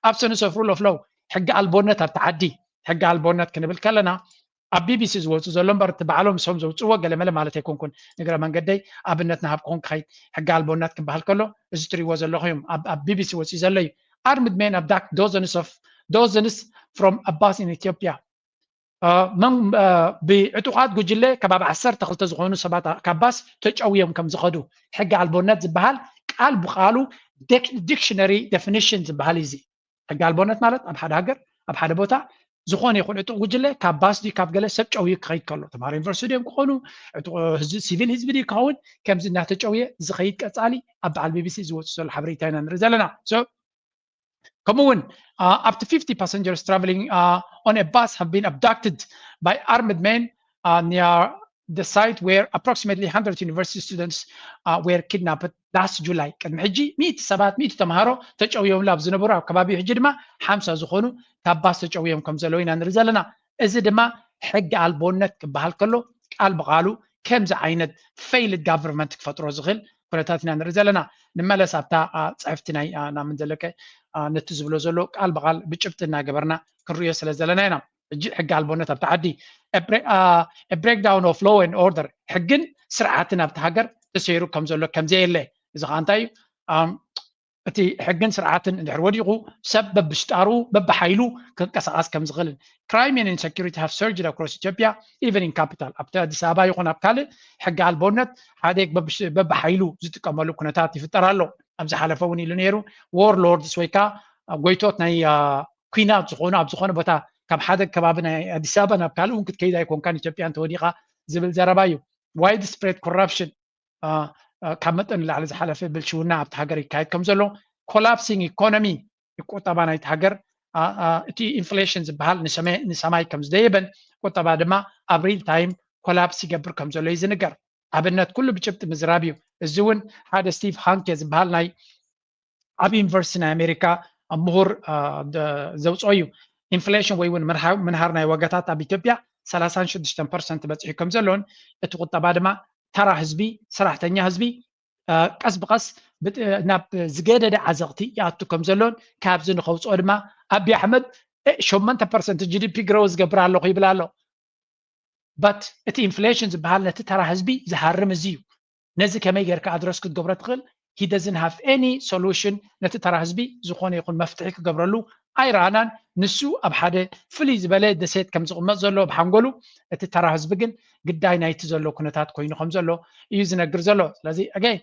Absence of rule of law ሕጊ ኣልቦነት ኣብቲ ዓዲ ሕጊ ኣልቦነት ክንብል ከለና ኣብ ቢቢሲ ዝወፁ ዘሎ እምበር እቲ ባዕሎም እሶም ዘውፅዎ ገለመለ ማለት ኣይኮንኩን። ንግረ መንገደይ ኣብነት ንሃብኩኹም ክኸይድ ሕጊ ኣልቦነት ክበሃል ከሎ እዚ ትሪእዎ ዘለኹ እዮም ኣብ ቢቢሲ ወፂኡ ዘሎ እዩ። Armed men abduct dozens of dozens from Abbas in Ethiopia ብዕጡቓት ጉጅለ ከባቢ ዓሰርተ ክልተ ዝኾኑ ሰባት ካብ ባስ ተጨውዮም ከም ዝኸዱ ሕጊ ኣልቦነት ዝበሃል ቃል ብቃሉ ዲክሽነሪ ዴፊኒሽን ዝበሃል እዩ። ሕጊ ኣልቦነት ማለት ኣብ ሓደ ሃገር ኣብ ሓደ ቦታ ዝኾነ ይኹን ዕጡቕ ጉጅለ ካብ ባስ ድዩ ካብ ገለ ሰብ ጨውዩ ክኸይድ ከሎ ተምሃሮ ዩኒቨርሲቲ ድዮም ክኾኑ ሲቪል ህዝቢ ድዩ ክኸውን ከምዚ እናተጨውየ ዝኸይድ ቀፃሊ ኣብ በዓል ቢቢሲ ዝወፁ ዘሎ ሓበሬታ ኢና ንርኢ ዘለና። ከምኡ እውን ኣብቲ fifty passengers traveling on a bus have been abducted by armed men near the site where approximately hundred university students were kidnapped last July። ቅድሚ ሕጂ ሚእቲ ሰባት ሚእቲ ተምሃሮ ተጨውዮምሉ ኣብ ዝነበሩ ኣብ ከባቢኡ ሕጂ ድማ ሓምሳ ዝኾኑ ካብ ባስ ተጨውዮም ከም ዘለዉ ኢና ንርኢ ዘለና። እዚ ድማ ሕጊ ኣልቦነት ክበሃል ከሎ ቃል ብቃሉ ከምዚ ዓይነት failed government ክፈጥሮ ዝኽእል ኩነታት ኢና ንርኢ ዘለና። ንመለስ ኣብታ ፅሕፍቲ ናይ ናምን ዘለቀ ነቲ ዝብሎ ዘሎ ቃል ብቃል ብጭብጢ እናገበርና ክንርእዮ ስለ ዘለና ኢና። ሕጂ ሕጊ ኣልቦነት ኣብቲ ዓዲ breakdown of law and order ሕግን ስርዓትን ኣብቲ ሃገር ተሰይሩ ከም ዘሎ ከም ዘየለ እዚ ከዓ እንታይ እዩ እቲ ሕግን ስርዓትን እንድሕር ወዲቑ ሰብ በብሽጣሩ በብሓይሉ ክንቀሳቐስ ከም ዝኽእልን crime and insecurity have surged across Ethiopia even in capital ኣብቲ ኣዲስ ኣበባ ይኹን ኣብ ካልእ ሕጊ ኣልቦነት ሓደ በብሓይሉ ዝጥቀመሉ ኩነታት ይፍጠር ኣሎ። ኣብ ዝሓለፈ እውን ኢሉ ነይሩ warlords ወይ ከዓ ጎይቶት ናይ ኩናት ዝኾኑ ኣብ ዝኾነ ቦታ ካብ ሓደ ከባቢ ናይ ኣዲስ ኣበባ ናብ ካልእ እውን ክትከይድ ኣይኮንካን ኢትዮጵያ እንተወዲቓ ዝብል ዘረባ እዩ። Widespread corruption ካብ መጠን ንላዕሊ ዝሓለፈ ብልሽውና ኣብቲ ሃገር ይካየድ ከም ዘሎ፣ ኮላፕሲንግ ኢኮኖሚ፣ ቁጠባ ናይቲ ሃገር እቲ ኢንፍሌሽን ዝበሃል ንሰማይ ከም ዝደየበን ቁጠባ ድማ ኣብ ሪል ታይም ኮላፕስ ይገብር ከም ዘሎ እዩ ዝንገር። ኣብነት ኩሉ ብጭብጢ ምዝራብ እዩ። እዚ እውን ሓደ ስቲቭ ሃንኬ ዝበሃል ናይ ኣብ ዩኒቨርሲቲ ናይ ኣሜሪካ ምሁር ዘውፅኦ እዩ። ኢንፍሌሽን ወይ እውን ምንሃር ናይ ዋጋታት ኣብ ኢትዮጵያ ሰላሳን ሽዱሽተን ፐርሰንት በፂሑ ከም ዘሎን እቲ ቁጠባ ድማ ተራ ህዝቢ፣ ሰራሕተኛ ህዝቢ ቀስ ብቐስ ናብ ዝገደደ ዓዘቕቲ ይኣቱ ከም ዘሎን ካብዚ ንኸውፅኦ ድማ ኣቢ ኣሕመድ ሸሞንተ ፐርሰንት ጂ ዲ ፒ ግረው ዝገብር ኣለኹ ይብል ኣሎ። በት እቲ ኢንፍሌሽን ዝበሃል ነቲ ተራ ህዝቢ ዝሃርም እዚ እዩ። ነዚ ከመይ ጌርካ ኣድረስ ክትገብሮ ትኽእል? He doesn't have any solution። ነቲ ተራ ህዝቢ ዝኾነ ይኹን መፍትሒ ክገብረሉ ኣይረኣናን። ንሱ ኣብ ሓደ ፍልይ ዝበለ ደሴት ከም ዝቕመጥ ዘሎ ብሓንጎሉ፣ እቲ ተራ ህዝቢ ግን ግዳይ ናይቲ ዘሎ ኩነታት ኮይኑ ከም ዘሎ እዩ ዝነግር ዘሎ። ስለዚ ኣገይ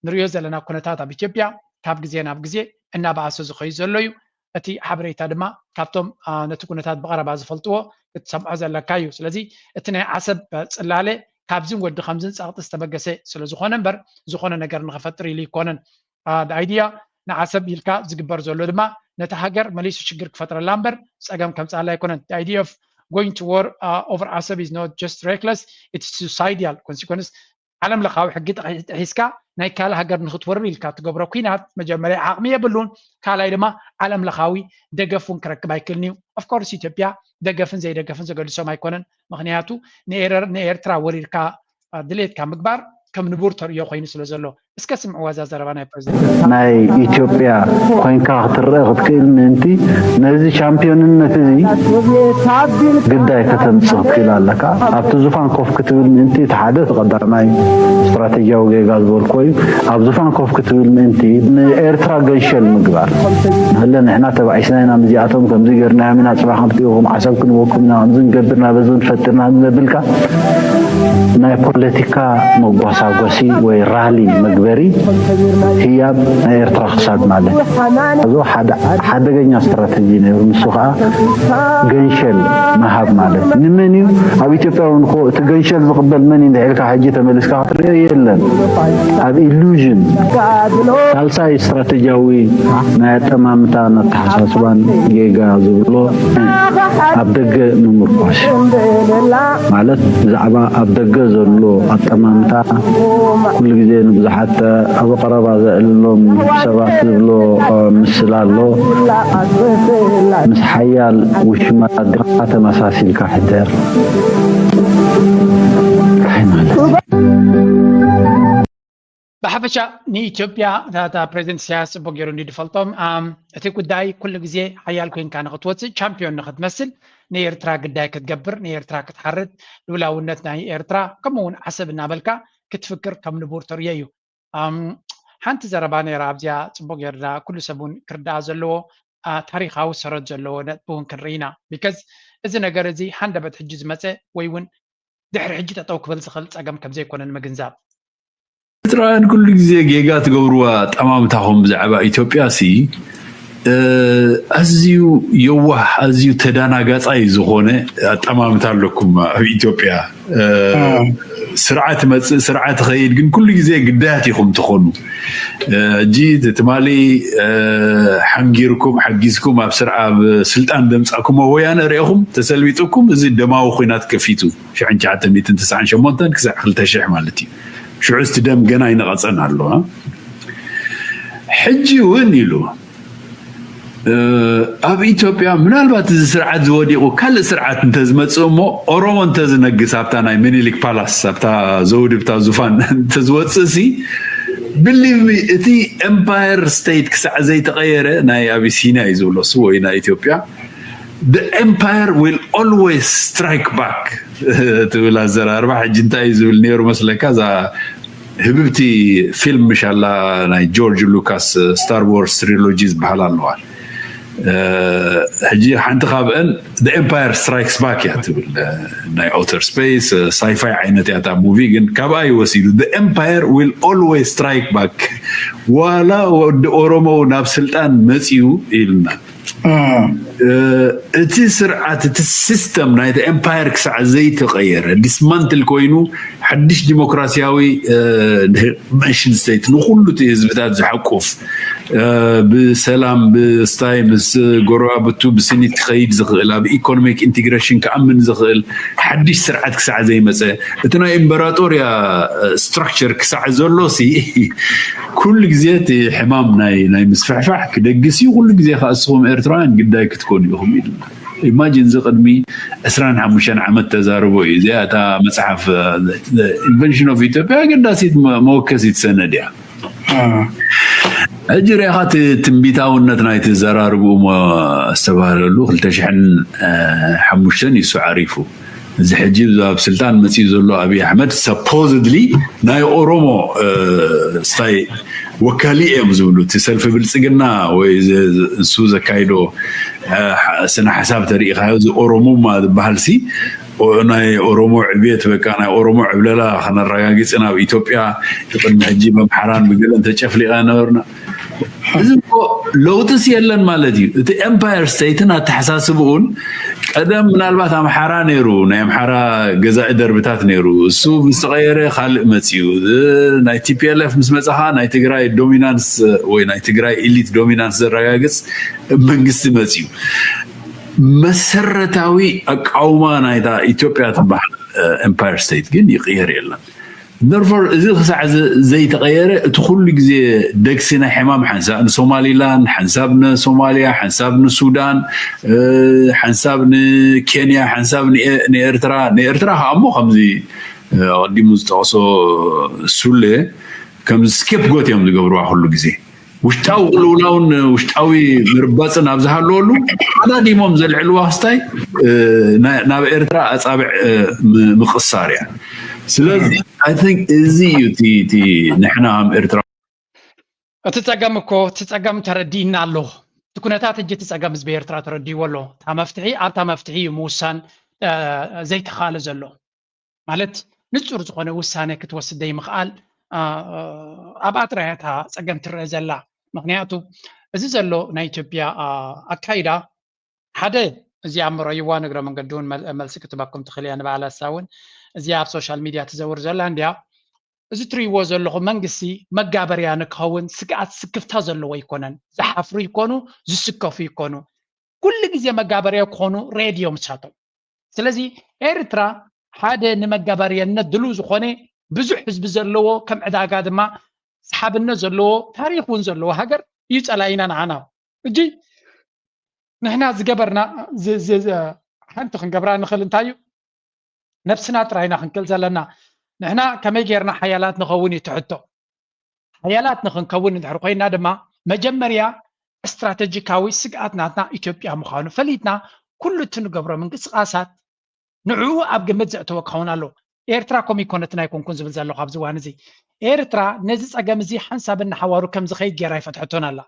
ንሪኦ ዘለና ኩነታት ኣብ ኢትዮጵያ ካብ ግዜ ናብ ግዜ እናበኣሰ ዝኸዩ ዘሎ እዩ። እቲ ሓበሬታ ድማ ካብቶም ነቲ ኩነታት ብቐረባ ዝፈልጥዎ ክትሰምዖ ዘለካ እዩ። ስለዚ እቲ ናይ ዓሰብ ፅላለ ካብዚን ወዲ ከምዝን ፀቕጢ ዝተበገሰ ስለ ዝኾነ እምበር ዝኾነ ነገር ንኽፈጥር ኢሉ ይኮነን። ኣይድያ ንዓሰብ ኢልካ ዝግበር ዘሎ ድማ ነቲ ሃገር መሊሱ ሽግር ክፈጥረላ እምበር ፀገም ከምፅኣላ ኣይኮነን። The idea of going to war over Assab is not just reckless, it's suicidal consequence። ዓለም ለኻዊ ሕጊ ጥሒስካ ናይ ካልእ ሃገር ንክትወርር ኢልካ ትገብሮ ኩናት መጀመርያ ዓቕሚ የብሉን፣ ካልኣይ ድማ ዓለም ለኻዊ ደገፍ እውን ክረክብ ኣይክእልን እዩ። ኦፍኮርስ ኢትዮጵያ ደገፍን ዘይደገፍን ዘገድሶም ኣይኮነን። ምክንያቱ ንኤረር ንኤርትራ ወሪርካ ድሌትካ ምግባር ከም ንቡር ተርእዮ ኮይኑ ስለ ዘሎ። እስከ ስምዕዋ እዛ ዘረባ ናይ ፕሬዚደንት። ናይ ኢትዮጵያ ኮይንካ ክትረአ ክትክእል ምእንቲ ነዚ ቻምፒዮንነት እዚ ግዳይ ከተምፅእ ክትክእል ኣለካ። ኣብቲ ዙፋን ኮፍ ክትብል ምእንቲ እቲ ሓደ እቲ ቀዳማይ ስትራቴጂያዊ ጌጋ ዝበልኮ እዩ። ኣብ ዙፋን ኮፍ ክትብል ምእንቲ ንኤርትራ ገንሸል ምግባር። ንህለ ንሕና ተባኢስና ኢና ምስዚኣቶም ከምዚ ጌርናዮም ኢና፣ ፅባሕ ክንጥይኹም ዓሰብ ክንበኩም ኢና፣ ከምዚ ንገብር ኢና፣ በዚ ንፈጥር ኢና ዘብልካ ናይ ፖለቲካ መጓሳጎሲ ወይ ራሊ መግበሪ ህያብ ናይ ኤርትራ ክሳድ ማለት እዚ ሓደገኛ ስትራተጂ ነይሩ። ንሱ ከዓ ገንሸል ምሃብ ማለት ንመን እዩ? ኣብ ኢትዮጵያ እውን እኮ እቲ ገንሸል ዝቕበል መን እዩ እንድሕልካ ሕጂ ተመሊስካ ክትሪኦ የለን። ኣብ ኢሉዥን ሳልሳይ ስትራቴጂያዊ ናይ ኣጠማምታን ኣተሓሳስባን ጌጋ ዝብሎ ኣብ ደገ ምምርኳስ ማለት ብዛዕባ ኣብ ደገ ዘሎ ኣጠማምታ ኩሉ ግዜ ንብዙሓት ኣብ ቀረባ ዘዕልሎም ሰባት ዝብሎ ምስል ኣሎ። ምስ ሓያል ውሽማ ኣዴኻ ተመሳሲልካ ሕደር። እንታይ ማለት እዩ? ብሓፈሻ ንኢትዮጵያ እታ ፕሬዚደንት ኢሳያስ ፅቡቅ ገይሩ እንዲ ዝፈልጦም እቲ ጉዳይ ኩሉ ግዜ ሓያል ኮይንካ ንክትወፅእ ቻምፒዮን ንክትመስል ንኤርትራ ግዳይ ክትገብር ንኤርትራ ክትሓርድ ልውላውነት ናይ ኤርትራ ከምኡ እውን ዓሰብ እናበልካ ክትፍክር ከም ንቡር ተርእዮ እዩ። ሓንቲ ዘረባ ነይራ ኣብዚኣ ፅቡቅ ገይርዳ ኩሉ ሰብ እውን ክርዳኣ ዘለዎ ታሪካዊ ሰረት ዘለዎ ነጥቢ እውን ክንርኢ ኢና። ቢካዝ እዚ ነገር እዚ ሃንደበት ሕጂ ዝመፀ ወይ እውን ድሕሪ ሕጂ ጠጠው ክብል ዝኽእል ፀገም ከም ዘይኮነ ንምግንዛብ። ኤርትራውያን ኩሉ ግዜ ጌጋ ትገብርዋ ኣጠማምታኹም ብዛዕባ ኢትዮጵያ ሲ ኣዝዩ የዋህ ኣዝዩ ተዳናጋፃይ ዝኾነ ኣጠማምታ ኣለኩም ኣብ ኢትዮጵያ። ስርዓት መፅእ ስርዓት ኸይድ ግን ኩሉ ግዜ ግዳያት ኢኹም ትኾኑ። ሕጂ ትማሊ ሓንጊርኩም ሓጊዝኩም ኣብ ስልጣን ዘምፃእኩሞ ወያነ ርኢኹም ተሰልቢጥኩም እዚ ደማዊ ኩናት ከፊቱ ሽሕን ትሽዓተ ሚእትን ተስዓን ሸሞንተን ክሳዕ ክልተ ሽሕ ማለት እዩ። ሽዑ እቲ ደም ገና ይነቐፀን ኣሎ። ሕጂ እውን ኢሉ ኣብ ኢትዮጵያ ምናልባት እዚ ስርዓት ዝወዲቑ ካልእ ስርዓት እንተዝመፅእ እሞ ኦሮሞ እንተዝነግስ ኣብታ ናይ ሚኒሊክ ፓላስ ኣብታ ዘውዲ ብታ ዙፋን እንተዝወፅእ ሲ believe me እቲ empire state ክሳዕ ዘይተቐየረ ናይ ኣቢሲንያ እዩ ዝብሎ እሱ ወይ ናይ ኢትዮጵያ the empire will always strike back ትብል ኣዘራርባ ሕጂ እንታይ እዩ ዝብል ነይሩ መስለካ እዛ ህብብቲ ፊልም ምሽ ኣላ ናይ ጆርጅ ሉካስ ስታር ዋርስ ትሪሎጂ ዝበሃል ኣለዋ። ሕጂ ሓንቲ ካብአን the empire strikes back እያ ትብል ናይ outer space sci-fi ዓይነት እያ እታ ሙቪ ግን ካብኣ እዩ ወሲዱ the empire will always strike back ዋላ ወዲ ኦሮሞ ናብ ስልጣን መፅዩ ኢልና እቲ ስርዓት እቲ system ናይቲ empire ክሳዕ ዘይተቀየረ dismantle ኮይኑ ሓድሽ ዲሞክራሲያዊ ነሽን ስቴት ንኩሉ እቲ ህዝብታት ዝሓቁፍ ብሰላም ብስታይ ምስ ጎረባብቱ ብስኒት ክኸይድ ዝኽእል ኣብ ኢኮኖሚክ ኢንቴግሬሽን ክኣምን ዝኽእል ሓድሽ ስርዓት ክሳዕ ዘይመፀ እቲ ናይ ኢምበራጦርያ ስትራክቸር ክሳዕ ዘሎ ሲ ኩሉ ግዜ እቲ ሕማም ናይ ናይ ምስፍሕፋሕ ክደግስ እዩ። ኩሉ ግዜ ከዓ እስኹም ኤርትራውያን ግዳይ ክትኮኑ ኢኹም ኢሉ ኢማጂን እዚ ቅድሚ ዕስራን ሓሙሽተን ዓመት ተዛርቦ እዩ። እዚኣ እታ መፅሓፍ ኢንቨንሽን ኦፍ ኢትዮጵያ ኣገዳሲት መወከሲት ሰነድ እያ። ሕጂ ሪኢኻ እቲ ትንቢታውነት ናይቲ ዘራርብኡ ዝተባህለሉ ክልተ ሽሕን ሓሙሽተን እዩ ዓሪፉ። እዚ ሕጂ ኣብ ስልጣን መፅኡ ዘሎ ኣብይ ኣሕመድ ሰፖዝድሊ ናይ ኦሮሞ ስታይ ወካሊ እዮም ዝብሉ እቲ ሰልፊ ብልፅግና ወይ እሱ ዘካይዶ ስነ ሓሳብ ተሪኢኻዮ እዚ ኦሮሞማ ዝበሃል ሲ ናይ ኦሮሞ ዕብየት በቃ ናይ ኦሮሞ ዕብለላ ከነረጋግፅን ኣብ ኢትዮጵያ ቅድሚ ሕጂ በምሓራን ብገለን ተጨፍሊቃ ነበርና። እዚ እኮ ለውጥስ የለን ማለት እዩ። እቲ ኤምፓየር ስቴትን ኣተሓሳስብኡን ቀደም ምናልባት ኣምሓራ ነይሩ ናይ ኣምሓራ ገዛኢ ደርብታት ነይሩ። እሱ ምስ ተቐየረ ካልእ መፅዩ። ናይ ቲፒኤልኤፍ ምስ መፀኻ ናይ ትግራይ ዶሚናንስ ወይ ናይ ትግራይ ኢሊት ዶሚናንስ ዘረጋግፅ መንግስቲ መፅዩ። መሰረታዊ ኣቃውማ ናይታ ኢትዮጵያ ትበሃል ኤምፓየር ስቴት ግን ይቕየር የለን። ደርፎር እዚ ክሳዕ ዘይተቐየረ እቲ ኩሉ ግዜ ደግሲ ናይ ሕማም ሓንሳብ ንሶማሊላንድ ሓንሳብ ንሶማልያ ሓንሳብ ንሱዳን ሓንሳብ ንኬንያ ሓንሳብ ንኤርትራ ንኤርትራ ከዓ እሞ ከምዚ ኣቐዲሙ ዝጠቕሶ ሱሌ ከምዚ ስኬፕ ጎት እዮም ዝገብርዋ ኩሉ ግዜ ውሽጣዊ ቅልውላውን ውሽጣዊ ምርባፅን ኣብ ዝሃለወሉ ኣዳዲሞም ዘልዕልዋ ክስታይ ናብ ኤርትራ ኣፃብዕ ምቅሳር እያ። ስለዚ I think እዚ እዩ እቲ ንሕና ከም ኤርትራ እቲ ፀገም እኮ እቲ ፀገም ተረዲእና ኣሎ። እቲ ኩነታት እጂ እቲ ፀገም ህዝቢ ኤርትራ ተረዲእዎ ኣሎ። እታ መፍትሒ ኣብታ መፍትሒ እዩ ምውሳን ዘይተኻለ ዘሎ። ማለት ንፁር ዝኾነ ውሳነ ክትወስድ ዘይምኽኣል ኣብኣ ጥራይ እታ ፀገም ትረአ ዘላ። ምክንያቱ እዚ ዘሎ ናይ ኢትዮጵያ ኣካይዳ ሓደ እዚኣ ምረይዋ ንግረ መንገዲ እውን መልሲ ክትበኩም ትኽእል እያ ንበዓል ኣሳ እውን እዚኣ ኣብ ሶሻል ሚድያ ትዘውር ዘላ እንዲያ። እዚ ትሪእዎ ዘለኹ መንግስቲ መጋበርያ ንክኸውን ስግኣት ስክፍታ ዘለዎ ኣይኮነን። ዝሓፍሩ ይኮኑ ዝስከፉ ይኮኑ ኩሉ ግዜ መጋበርያ ክኾኑ ሬድዮ ምሳቶም። ስለዚ ኤርትራ ሓደ ንመጋበርያነት ድልው ዝኾነ ብዙሕ ህዝቢ ዘለዎ ከም ዕዳጋ ድማ ሰሓብነት ዘለዎ ታሪክ እውን ዘለዎ ሃገር እዩ ጸላኢና ንዓና። እጂ ንሕና ዝገበርና ሓንቲ ክንገብራ ንኽእል እንታይ እዩ? ነብስና ጥራይና ክንክእል ዘለና። ንሕና ከመይ ጌርና ሓያላት ንኸውን እዩ ትሕቶ። ሓያላት ንኽንከውን እንድሕር ኮይና ድማ መጀመርያ ስትራተጂካዊ ስግኣት ናትና ኢትዮጵያ ምዃኑ ፈሊጥና ኩሉ እቲ ንገብሮ ምንቅስቃሳት ንዕኡ ኣብ ግምት ዘእተወ ክኸውን ኣለዎ። ኤርትራ ከምኡ ይኮነትን ኣይኮንኩን ዝብል ዘለኹ ኣብዚ እዋን እዚ። ኤርትራ ነዚ ጸገም እዚ ሓንሳብ እናሓዋሩ ከም ዝኸይድ ጌራ ኣይፈትሐቶን ኣላ።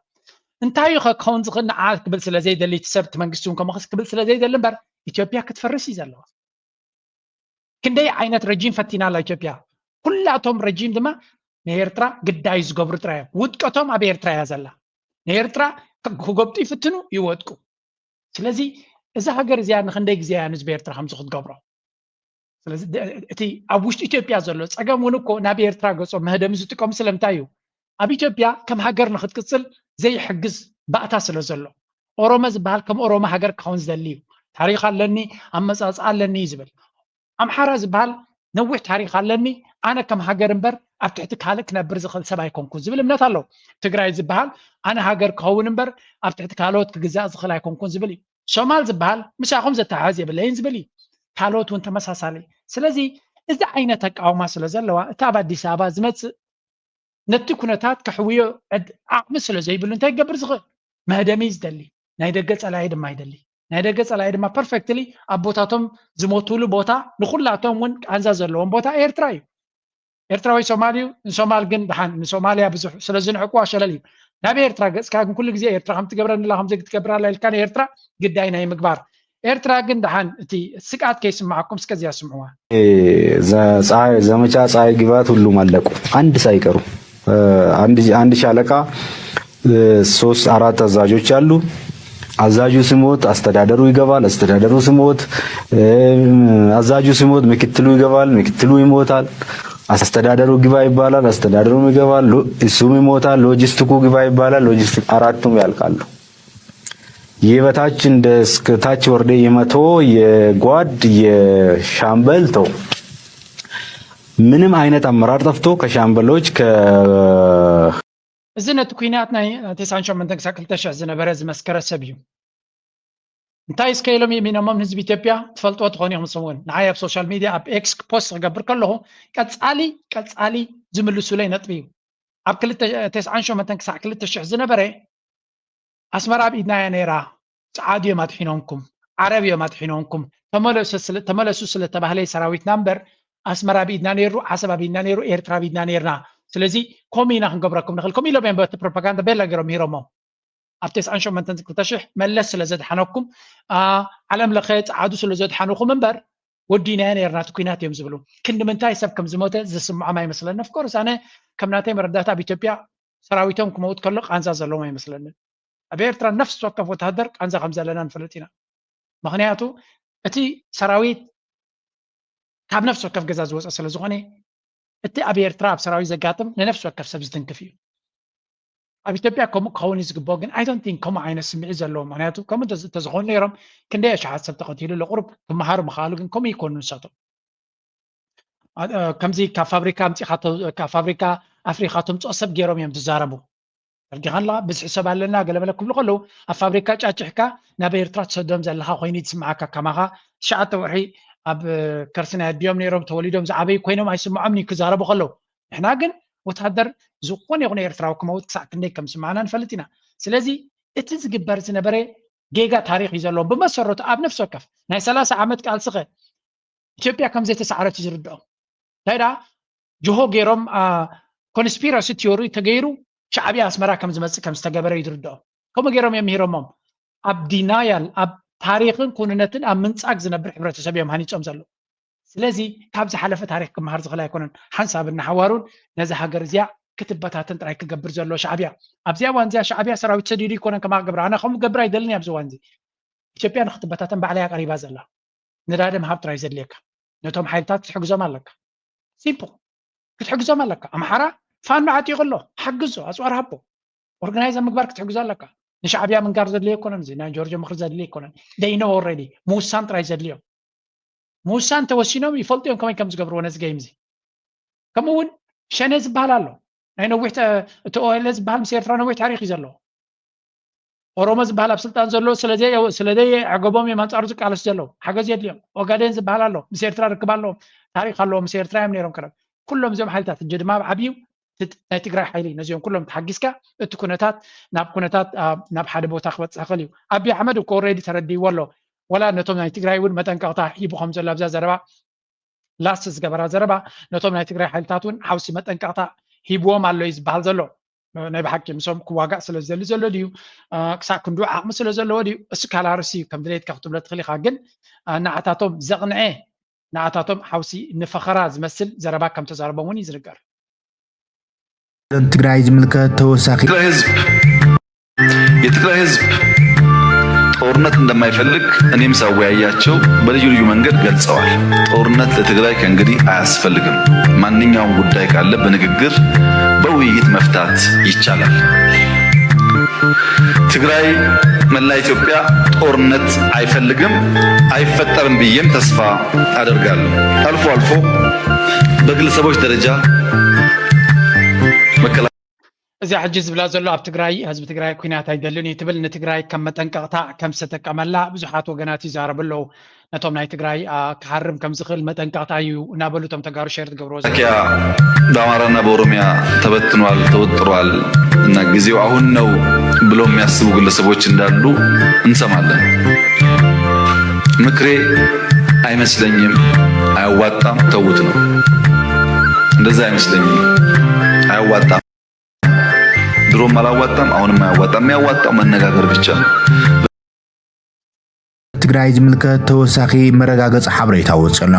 እንታይ እዩ ከ ክኸውን ዝኽእል ንዓ ክብል ስለ ዘይደሊ እቲ ሰብ እቲ መንግስቲ እውን ከምኡ ክብል ስለ ዘይደሊ እምበር ኢትዮጵያ ክትፈርስ እዩ ዘለዋ። ክንደይ ዓይነት ረጂም ፈቲና ኣላ ኢትዮጵያ። ኩላቶም ረጂም ድማ ንኤርትራ ግዳይ ዝገብሩ ጥራይ እዮም። ውድቀቶም ኣብ ኤርትራ እያ ዘላ። ንኤርትራ ክጎብጡ ይፍትኑ ይወድቁ። ስለዚ እዛ ሃገር እዚኣ ንክንደይ ግዜ እያ ንህዝቢ ኤርትራ ከምዚ ክትገብሮ? ስለዚ እቲ ኣብ ውሽጢ ኢትዮጵያ ዘሎ ፀገም እውን እኮ ናብ ኤርትራ ገጾም መህደሚ ዝጥቀሙ ስለምንታይ እዩ? ኣብ ኢትዮጵያ ከም ሃገር ንክትቅፅል ዘይሕግዝ ባእታ ስለ ዘሎ ኦሮሞ ዝበሃል ከም ኦሮሞ ሃገር ክኸውን ዝደሊ እዩ። ታሪክ ኣለኒ ኣመፃፅኣ ኣለኒ እዩ ዝብል። ኣምሓራ ዝበሃል ነዊሕ ታሪክ ኣለኒ ኣነ ከም ሃገር እምበር ኣብ ትሕቲ ካልእ ክነብር ዝኽእል ሰብ ኣይኮንኩን ዝብል እምነት ኣለዎ። ትግራይ ዝበሃል ኣነ ሃገር ክኸውን እምበር ኣብ ትሕቲ ካልኦት ክግዛእ ዝኽእል ኣይኮንኩን ዝብል እዩ። ሶማል ዝበሃል ምሳኹም ዘተሓዝ የብለይን ዝብል እዩ። ካልኦት እውን ተመሳሳሊ። ስለዚ እዚ ዓይነት ኣቃውማ ስለ ዘለዋ እቲ ኣብ ኣዲስ ኣበባ ዝመፅእ ነቲ ኩነታት ከሕውዮ ዓቕሚ ስለ ዘይብሉ እንታይ ክገብር ዝኽእል? መህደሚ እዩ ዝደሊ። ናይ ደገ ጸላኢ ድማ ይደሊ። ናይ ደገ ጸላኢ ድማ ፐርፌክትሊ ኣቦታቶም ዝሞትሉ ቦታ ንኹላቶም እውን ቃንዛ ዘለዎም ቦታ ኤርትራ እዩ። ኤርትራዊ ሶማል እዩ። ንሶማል ግን ደሓን ንሶማልያ ብዙሕ ስለ ዝንዕቅዋ ሸለል እዩ። ናብ ኤርትራ ገጽካ ግን ኩሉ ግዜ ኤርትራ ከም ትገብረንላ ከምዚ ክትገብር ኣላ ኢልካ ንኤርትራ ግዳይ ናይ ምግባር ኤርትራ ግን ደሓን እቲ ስግኣት ከይስምዓኩም እስከ እዚኣ ስምዕዋ። ዘመቻ ፀሐይ ግባት ሁሉም አለቁ፣ አንድ ሳይቀሩ። አንድ ሻለቃ ሶስት አራት አዛዦች አሉ። አዛዡ ሲሞት አስተዳደሩ ይገባል። አስተዳደሩ ሲሞት አዛዡ ሲሞት ምክትሉ ይገባል። ምክትሉ ይሞታል። አስተዳደሩ ግባ ይባላል። አስተዳደሩም ይገባል። እሱም ይሞታል። ሎጂስቲኩ ግባ ይባላል። ሎጂስቲክ አራቱም ያልቃሉ። የበታች እንደ እስከ ታች ወርደ የመቶ የጓድ የሻምበል ተው ምንም አይነት አመራር ጠፍቶ ከሻምበሎች ከ እዚ ነቲ ኲናት ናይ ተስዓን ሸሞንተን ክሳብ ክልተ ሽሕ ዝነበረ ዝመስከረ ሰብ እዩ። እንታይ እስከ ኢሎም የሚኖሞም ንህዝቢ ኢትዮጵያ ትፈልጥዎ ትኾኑ ኢኹም። ንስም እውን ንዓይ ኣብ ሶሻል ሚድያ ኣብ ኤክስ ፖስት ክገብር ከለኹ ቀፃሊ ቀፃሊ ዝምልሱለይ ነጥቢ እዩ። ኣብ ክልተ ተስዓን ሸሞንተን ክሳዕ ክልተ ሽሕ ዝነበረ ኣስመራ ኣብ ኢድና እያ ነይራ፣ ፀዓዱ እዮም ኣድሒኖምኩም፣ ዓረብ እዮም ኣድሒኖምኩም፣ ተመለሱ ስለተባህለ ሰራዊትና እምበር ኣስመራ ኣብ ኢድና ነይሩ፣ ዓሰብ ኣብ ኢድና ነይሩ፣ ኤርትራ ኣብ ኢድና ነይርና። ስለዚ ከምኡ ኢና ክንገብረኩም ንኽእል። ከምኡ ኢሎም እዮም በቲ ፕሮፓጋንዳ ቤላ ገይሮም ምሂሮሞ። ኣብ ተስዓን ሸሞንተን ክልተ ሽሕ መለስ ስለ ዘድሓነኩም ዓለም ለኸ ፀዓዱ ስለ ዘድሓኑኹም እምበር ወዲናዮ ነይርና እቲ ኲናት እዮም ዝብሉ። ክንዲ ምንታይ ሰብ ከም ዝሞተ ዝስምዖም ኣይመስለኒ። ኦፍኮርስ ኣነ ከም ናተይ መረዳእታ ኣብ ኢትዮጵያ ሰራዊቶም ክመውት ከሎ ቃንዛ ዘለዎም ኣይመስለንን። ኣብ ኤርትራ ነፍሲ ወከፍ ወተሃደር ቃንዛ ከም ዘለና ንፈልጥ ኢና። ምኽንያቱ እቲ ሰራዊት ካብ ነፍሲ ወከፍ ገዛ ዝወፀ ስለ ዝኾነ እቲ ኣብ ኤርትራ ኣብ ሰራዊት ዘጋጥም ንነፍሲ ወከፍ ሰብ ዝትንክፍ እዩ። ኣብ ኢትዮጵያ ከምኡ ክኸውን እዩ ዝግብኦ፣ ግን I don't think ከምኡ ዓይነት ስምዒት ዘለዎ። ምኽንያቱ ከምኡ እንተዝኾኑ ነይሮም ክንደይ ኣሽሓት ሰብ ተቐቲሉ ኣሎ። ቁሩብ ክመሃሩ ምኽኣሉ ግን ከምኡ ይኮኑ ንሳቶም። ከምዚ ካብ ፋብሪካ ኣምፂኻ ካብ ፋብሪካ ኣፍሪኻ ተምፅኦ ሰብ ገይሮም እዮም ዝዛረቡ። ተርዲኻን ኣለኻ ብዝሒ ሰብ ኣለና ገለመለ ክብሉ ከለዉ ኣብ ፋብሪካ ጫጭሕካ ናብ ኤርትራ ትሰዶም ዘለኻ ኮይኑ ዝስምዓካ ከማኻ ትሽዓተ ወርሒ ኣብ ከርሲ ናይ ኣዲኦም ነይሮም ተወሊዶም ዝዓበዩ ኮይኖም ኣይስምዖምን እዩ ክዛረቡ ከለዉ። ንሕና ግን ወታደር ዝኾነ ይኹን ኤርትራዊ ክመውት ክሳዕ ክንደይ ከም ዝስምዓና ንፈልጥ ኢና። ስለዚ እቲ ዝግበር ዝነበረ ጌጋ ታሪኽ እዩ ዘለዎም። ብመሰረቱ ኣብ ነፍሲ ወከፍ ናይ ሰላሳ ዓመት ቃልስኸ ኢትዮጵያ ከም ዘይተሳዕረት እዩ ዝርድኦም። እንታይ ደኣ ጅሆ ገይሮም ኮንስፒረሲ ቲዮሪ ተገይሩ ሻዕብያ ኣስመራ ከም ዝመፅእ ከም ዝተገበረ እዩ ዝርድኦም። ከምኡ ገይሮም እዮም ምሂሮሞም። ኣብ ዲናያል ኣብ ታሪኽን ኩንነትን ኣብ ምንፃግ ዝነብር ሕብረተሰብ እዮም ሃኒፆም ዘለዉ። ስለዚ ካብ ዝሓለፈ ታሪኽ ክመሃር ዝኽእል ኣይኮነን። ሓንሳብን ንሓዋሩን ነዛ ሃገር እዚኣ ክትበታተን ጥራይ ክገብር ዘሎ ሻዕብያ። ኣብዚኣ እዋን እዚኣ ሻዕብያ ሰራዊት ሰዲዱ ኣይኮነን ከማ ክገብር። ኣነ ከምኡ ክገብር ኣይደልን ኣብዚ እዋን እዚ። ኢትዮጵያ ንክትበታተን ባዕላ እያ ቀሪባ ዘላ። ነዳዲ ምሃብ ጥራይ ዘድልየካ። ነቶም ሓይልታት ክትሕግዞም ኣለካ። ሲምፕል። ክትሕግዞም ኣለካ። ኣምሓራ ፋኖ ዓጢቑ ኣሎ። ሓግዞ፣ ኣፅዋር ሃቦ። ኦርጋናይዝ ኣብ ምግባር ክትሕግዞ ኣለካ። ንሻዕብያ ምንጋር ዘድልዮ ኣይኮነን። እዚ ናይ ጆርጆ ምኽሪ ዘድልዮ ኣይኮነን። They know already። ምውሳን ጥራይ ዘድልዮም። ምውሳን ተወሲኖም ይፈልጡ እዮም ከመይ ከም ዝገብርዎ ነዚ ገይም እዚ። ከምኡ እውን ሸኔ ዝበሃል ኣሎ። ናይ ነዊሕ ተ- እቲ ኦኤልኤ ዝበሃል ምስ ኤርትራ ነዊሕ ታሪኽ እዩ ዘለዎ። ኦሮሞ ዝበሃል ኣብ ስልጣን ዘሎ ስለዘይ ስለዘይ ዕገቦም እዮም ኣንጻሩ ዝቃለሱ ዘለዉ። ሓገዝ የድልዮም። ኦጋዴን ዝበሃል ኣሎ። ምስ ኤርትራ ርክብ ኣለዎም። ታሪኽ ኣለዎም። ምስ ኤርትራ እዮም ነይሮም ቀደም። ኩሎም እዚኦም ሓይልታት ሕጂ ድማ ኣብ ዓብዩ እቲ ናይ ትግራይ ሓይሊ ነዚኦም ኩሎም ተሓጊዝካ እቲ ኩነታት ናብ ኩነታት ናብ ሓደ ቦታ ክበፅሕ ይኽእል እዩ። ኣብይ ኣሕመድ እኮ ኦልሬዲ ተረዲእዎ ኣሎ። ወላ ነቶም ናይ ትግራይ እውን መጠንቀቕታ ሂቡ ከም ዘሎ ኣብዛ ዘረባ ላስት ዝገበራ ዘረባ ነቶም ናይ ትግራይ ሓይልታት እውን ሓውሲ መጠንቀቕታ ሂብዎም ኣሎ እዩ ዝበሃል ዘሎ። ናይ ብሓቂ ምስኦም ክዋጋእ ስለ ዝደሊ ዘሎ ድዩ ክሳብ ክንዱ ዓቕሚ ስለ ዘለዎ ድዩ እሱ ካላርሲ እዩ ከም ድሌትካ ክትብሎ ትኽእል ኢኻ። ግን ንዓታቶም ዘቕንዐ ንዓታቶም ሓውሲ ንፈኸራ ዝመስል ዘረባ ከም ተዛረቦም እውን እዩ ዝንገር። ትግራይ ዝምልከት ተወሳኺ የትግራይ ህዝብ የትግራይ ህዝብ ጦርነት እንደማይፈልግ እኔም ሳወያያቸው በልዩ ልዩ መንገድ ገልጸዋል። ጦርነት ለትግራይ ከእንግዲህ አያስፈልግም። ማንኛውም ጉዳይ ካለ በንግግር በውይይት መፍታት ይቻላል። ትግራይ መላ ኢትዮጵያ ጦርነት አይፈልግም፣ አይፈጠርም ብዬም ተስፋ አደርጋለሁ። አልፎ አልፎ በግለሰቦች ደረጃ መከላ እዚኣ ሕጂ ዝብላ ዘሎ ኣብ ትግራይ ህዝቢ ትግራይ ኩናት ኣይደልን እዩ ትብል። ንትግራይ ከም መጠንቀቕታ ከም ዝተጠቀመላ ብዙሓት ወገናት ይዛረቡ ኣለዉ። ነቶም ናይ ትግራይ ክሃርም ከም ዝኽእል መጠንቀቕታ እዩ እናበሉ እቶም ተጋሩ ሸር ዝገብርዎ ዘለዉ። መከላከያ በአማራና በኦሮሚያ ተበትኗል፣ ተወጥሯል እና ጊዜው አሁን ነው ብሎ የሚያስቡ ግለሰቦች እንዳሉ እንሰማለን። ምክሬ አይመስለኝም፣ አያዋጣም፣ ተዉት ነው። እንደዛ አይመስለኝም፣ አያዋጣም። ድሮም አላዋጣም፣ አሁንም አያዋጣም። የሚያዋጣው መነጋገር ብቻ ነው። ትግራይ ዝምልከት ተወሳኺ መረጋገፂ ሓበሬታ ወፂኡ ኣሎ።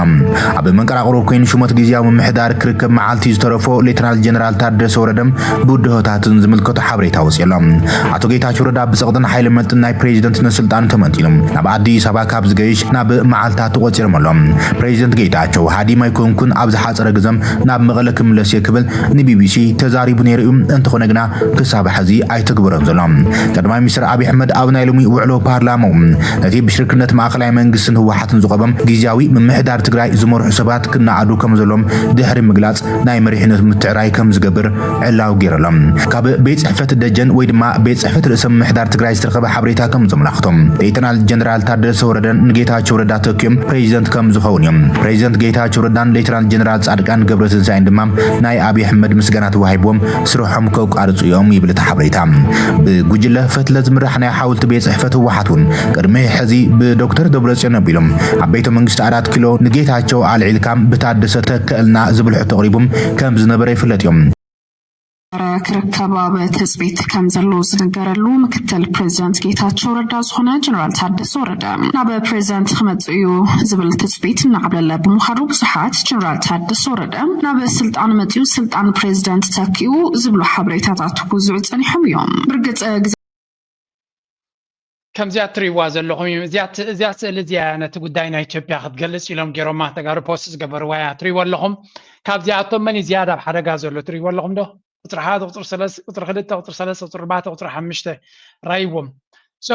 ኣብ መንቀራቕሮ ኮይኑ ሹመት ግዝያዊ ምምሕዳር ክርከብ መዓልቲ ዝተረፎ ሌተናል ጀነራል ታደሰ ወረደ ብድሆታትን ዝምልከቱ ሓበሬታ ወፂኡ ኣሎ። ኣቶ ጌታቸው ረዳ ብፀቕጥን ሓይሊ መልጥን ናይ ፕሬዚደንትነት ስልጣኑ ተመንጢሉ ናብ ኣዲስ ኣበባ ካብ ዝገይሽ ናብ መዓልታት ተቆፂሮም ኣሎ። ፕሬዚደንት ጌታቸው ሃዲም ኣይኮንኩን ኣብ ዝሓፀረ ግዘም ናብ መቐለ ክምለስ እየ ክብል ንቢቢሲ ተዛሪቡ ነይሩ እዩ። እንተኾነ ግና ክሳብ ሕዚ ኣይተግበረን ዘሎ። ቀዳማይ ሚኒስትር ኣብይ ኣሕመድ ኣብ ናይ ሎሚ ውዕሎ ፓርላማኡ ነቲ ብሽርክነት ማእኸላይ መንግስትን ህወሓትን ዝቆመ ግዝያዊ ምምሕዳር ትግራይ ዝመርሑ ሰባት ክነኣዱ ከም ዘለዎም ድሕሪ ምግላፅ ናይ መሪሕነት ምትዕራይ ከም ዝገብር ዕላዊ ገይሩ ኣሎ። ካብ ቤት ፅሕፈት ደጀን ወይ ድማ ቤት ፅሕፈት ርእሰ ምምሕዳር ትግራይ ዝተረኸበ ሓበሬታ ከም ዘመላኽቶ ሌተናል ጀነራል ታደሰ ወረደ ንጌታቸው ረዳ ተኪኦም ፕሬዚደንት ከም ዝኸውን እዮም። ፕሬዚደንት ጌታቸው ረዳን ሌተናል ጀነራል ፃድቃን ገብረትንሳኤን ድማ ናይ ኣብይ ኣሕመድ ምስጋና ተዋሂብዎም ስርሖም ከቋርፁ እዮም ይብል እቲ ሓበሬታ። ብጉጅለ ፈትለ ዝምራሕ ናይ ሓወልቲ ቤት ፅሕፈት ህወሓት እውን ቅድሚ ሕዚ ብዶክተር ደብረፅዮን ኣቢሎም ኣብ ቤተ መንግስቲ ኣራት ኪሎ ንጌታቸው ኣልዒልካ ብታደሰ ተከእልና ዝብል ሕቶ ኣቕሪቦም ከም ዝነበረ ይፍለጥ እዮም። ክርከብ ኣብ ትፅቢት ከም ዘሎ ዝንገረሉ ምክትል ፕሬዚደንት ጌታቸው ረዳ ዝኾነ ጀነራል ታደሰ ወረደ ናብ ፕሬዚደንት ክመፅእ እዩ ዝብል ትፅቢት እናዓብለለ ብምዃኑ ብዙሓት ጀነራል ታደሰ ወረደ ናብ ስልጣን መፅኡ ስልጣን ፕሬዚደንት ተኪኡ ዝብሉ ሓበሬታታት ክውዝዑ ፀኒሖም እዮም። ብርግፅ ግዜ ከምዚኣ እትሪእዋ ዘለኹም እዩ። እዚኣ ት- እዚኣ ስእሊ እዚኣ ነቲ ጉዳይ ናይ ኢትዮጵያ ክትገልጽ ኢሎም ገይሮማ ተጋሩ ፖስት ዝገበርዋ እያ። እትሪእዎ ኣለኹም። ካብዚኣቶም መን እዩ ዝያዳ ኣብ ሓደጋ ዘሎ ትሪእዎ ኣለኹም ዶ? ቁፅሪ ሓደ፣ ቁፅሪ ሰለስተ፣ ቁፅሪ ክልተ፣ ቁፅሪ ሰለስተ፣ ቁፅሪ ኣርባዕተ፣ ቁፅሪ ሓሙሽተ ራይዎም። So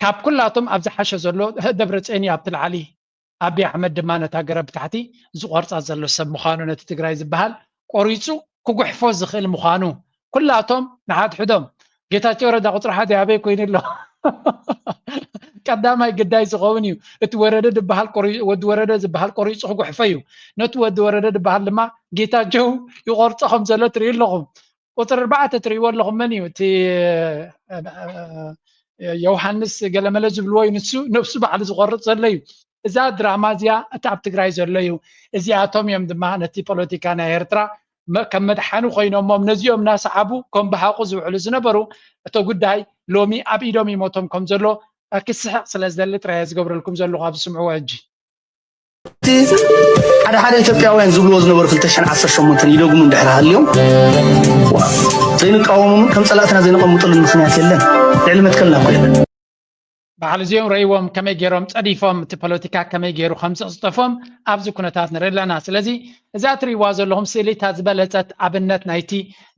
ካብ ኩላቶም ኣብ ዝሓሸ ዘሎ ደብረፅዮን እዩ ኣብቲ ላዕሊ። ኣቢ ኣሕመድ ድማ ነታ ገረብ ብታሕቲ ዝቖርጻ ዘሎ ሰብ ምዃኑ ነቲ ትግራይ ዝበሃል ቆሪጹ ክጉሕፎ ዝኽእል ምዃኑ ኩላቶም ንሓድሕዶም ጌታቸው ረዳ ቁፅሪ ሓደ ኣበይ ኮይኑ ኣሎ? ቀዳማይ ግዳይ ዝኸውን እዩ። እቲ ወረደ ዝበሃል ቆሪ- ወዲ ወረደ ዝበሃል ቆሪፁ ክጉሕፎ እዩ። ነቲ ወዲ ወረደ ዝበሃል ድማ ጌታቸው ይቆርፆ ከም ዘሎ ትርኢ ኣለኹም። ቁፅሪ ኣርባዕተ ትርእይዎ ኣለኹም መን እዩ እቲ ዮሃንስ ገለመለ ዝብልዎ እዩ። ንሱ ነብሱ ባዕሉ ዝቆርፅ ዘሎ እዩ። እዛ ድራማ እዚኣ እቲ ኣብ ትግራይ ዘሎ እዩ። እዚኣቶም እዮም ድማ ነቲ ፖለቲካ ናይ ኤርትራ ከም መድሓኒ ኮይኖሞም ነዚኦም እናሰዓቡ ከም ብሃቁ ዝውዕሉ ዝነበሩ። እቲ ጉዳይ ሎሚ ኣብ ኢዶም ይሞቶም ከም ዘሎ ክስሕቕ ስለ ዝደሊ ጥራይ ዝገብረልኩም ዘለኹ ኣብ ዝስምዕዎ ሕጂ። እቲ ሓደ ሓደ ኢትዮጵያውያን ዝብልዎ ዝነበሩ ክልተ ሽሕን ዓሰርተ ሸሞንተን ይደግሙ እንድሕር ሃልዮም ዘይንቃወሞምን ከም ፀላእትና ዘይነቐምጠሉ ምኽንያት የለን። ልዕሊ መትከልና እኮ የለን። ባዕሉ እዚኦም ረእይዎም ከመይ ገይሮም ፀዲፎም እቲ ፖለቲካ ከመይ ገይሩ ከም ዘቕዝጠፎም ኣብዚ ኩነታት ንርኢ ኣለና። ስለዚ እዛ ትርእይዋ ዘለኹም ስእሊ እታ ዝበለፀት ኣብነት ናይቲ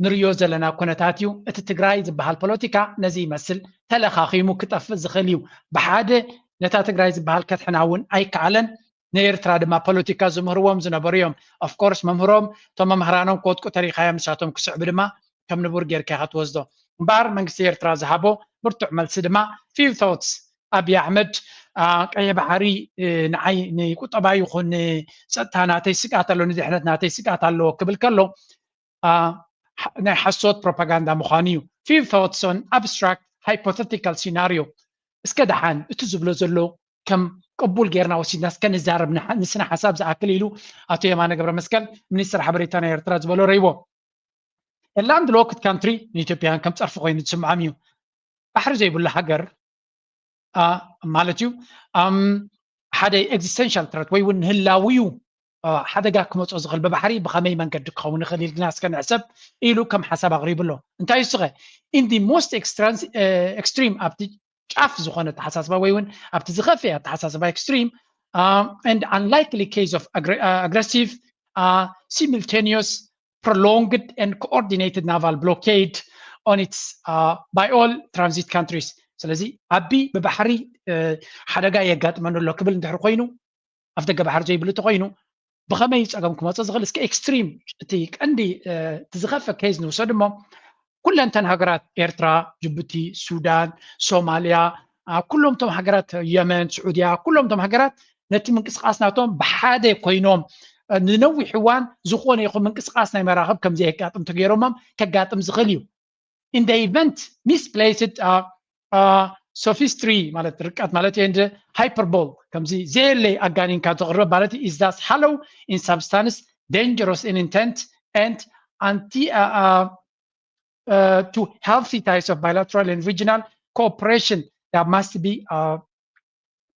ንርእዮ ዘለና ኩነታት እዩ። እቲ ትግራይ ዝበሃል ፖለቲካ ነዚ ይመስል። ተለኻኺሙ ክጠፍእ ዝኽእል እዩ። ብሓደ ነታ ትግራይ ዝበሃል ከድሕና እውን ኣይከኣለን። ንኤርትራ ድማ ፖለቲካ ዝምህርዎም ዝነበሩ እዮም። Of course መምህሮም እቶም መምህራኖም ክወድቁ ተሪኻዮም ንሳቶም ክስዕቡ ድማ ከም ንቡር ጌርካ ኢኻ ትወስዶ። እምበኣር መንግስቲ ኤርትራ ዝሃቦ ብርቱዕ መልሲ ድማ few thoughts ኣብይ ኣሕመድ ቀይሕ ባሕሪ ንዓይ ንቁጠባ ይኹን ንፀጥታ ናተይ ስግኣት ኣሎ፣ ንድሕነት ናተይ ስግኣት ኣለዎ ክብል ከሎ ናይ ሓሶት ፕሮፓጋንዳ ምዃኑ እዩ። Few thoughts on abstract hypothetical scenario። እስከ ደሓን እቲ ዝብሎ ዘሎ ከም ቅቡል ጌርና ወሲድና እስከ ንዛረብ ንስነ ሓሳብ ዝኣክል ኢሉ ኣቶ የማነ ገብረ መስቀል ሚኒስትር ሓበሬታ ናይ ኤርትራ ዝበሎ ረይዎ። A landlocked country ንኢትዮጵያን ከም ፀርፊ ኮይኑ ዝስምዖም እዩ። ባሕሪ ዘይብሉ ሃገር ማለት እዩ ሓደ existential threat ወይ እውን ንህላዊኡ ሓደጋ ክመፆ ዝኽእል ብባሕሪ ብኸመይ መንገዲ ክኸውን ይኽእል ኢልና እስከ ንሕሰብ ኢሉ ከም ሓሳብ ኣቕሪቡ ኣሎ። እንታይ እሱ ኸ in the most extreme ኣብቲ ጫፍ ዝኾነ ኣተሓሳስባ ወይ እውን ኣብቲ ዝኸፍአ ኣተሓሳስባ extreme and unlikely case of aggressive simultaneous prolonged and coordinated naval blockade on its by all transit countries። ስለዚ ኣቢ ብባሕሪ ሓደጋ የጋጥመኒ ኣሎ ክብል እንድሕር ኮይኑ ኣፍ ደገ ባሕሪ ዘይብሉ ተኮይኑ ብኸመይ እዩ ፀገም ክመፅእ ዝኽእል? እስከ extreme እቲ ቀንዲ እቲ ዝኸፍእ case ንውሰድ እሞ ኩለን እተን ሃገራት ኤርትራ፣ ጅቡቲ፣ ሱዳን፣ ሶማልያ፣ ኩሎም እቶም ሃገራት የመን፣ ስዑድያ፣ ኩሎም እቶም ሃገራት ነቲ ምንቅስቃስ ናቶም ብሓደ ኮይኖም ንነዊሕ እዋን ዝኾነ ይኹን ምንቅስቃስ ናይ መራኽብ ከም ዘየጋጥም ተገይሮሞም ከጋጥም ዝኽእል እዩ። In the event misplaced sophistry ማለት ርቀት ማለት and hyperbole ከምዚ ዘየለይ ኣጋኒንካ ተቕርበ ማለት is thus hollow in substance, dangerous in intent and anti to healthy ties of bilateral and regional cooperation that must be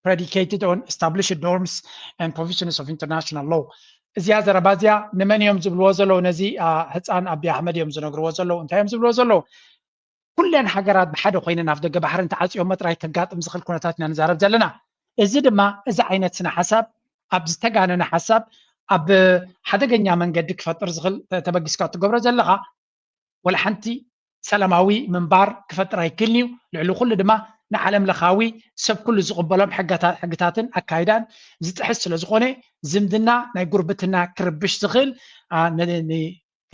predicated on established norms and provisions of international law። እዚኣ ዘረባ እዚኣ ንመን እዮም ዝብልዎ ዘለዉ? ነዚ ህፃን ኣቢ ኣሕመድ እዮም ዝነግርዎ ዘለዉ። እንታይ እዮም ዝብልዎ ዘለዉ? ኩለን ሃገራት ብሓደ ኮይነን ኣፍ ደገ ባሕሪ እንተዓፅዮሞ ጥራይ ከጋጥም ዝኽእል ኩነታት ኢና ንዛረብ ዘለና። እዚ ድማ እዚ ዓይነት ስነ ሓሳብ ኣብ ዝተጋነነ ሓሳብ ኣብ ሓደገኛ መንገዲ ክፈጥር ዝኽእል ተበጊስካ ትገብሮ ዘለኻ ወላ ሓንቲ ሰላማዊ ምንባር ክፈጥር ኣይክእልን እዩ። ልዕሊ ኩሉ ድማ ንዓለም ለኻዊ ሰብ ኩሉ ዝቕበሎም ሕግታትን ኣካይዳን ዝጥሕስ ስለ ዝኾነ ዝምድና ናይ ጉርብትና ክርብሽ ዝኽእል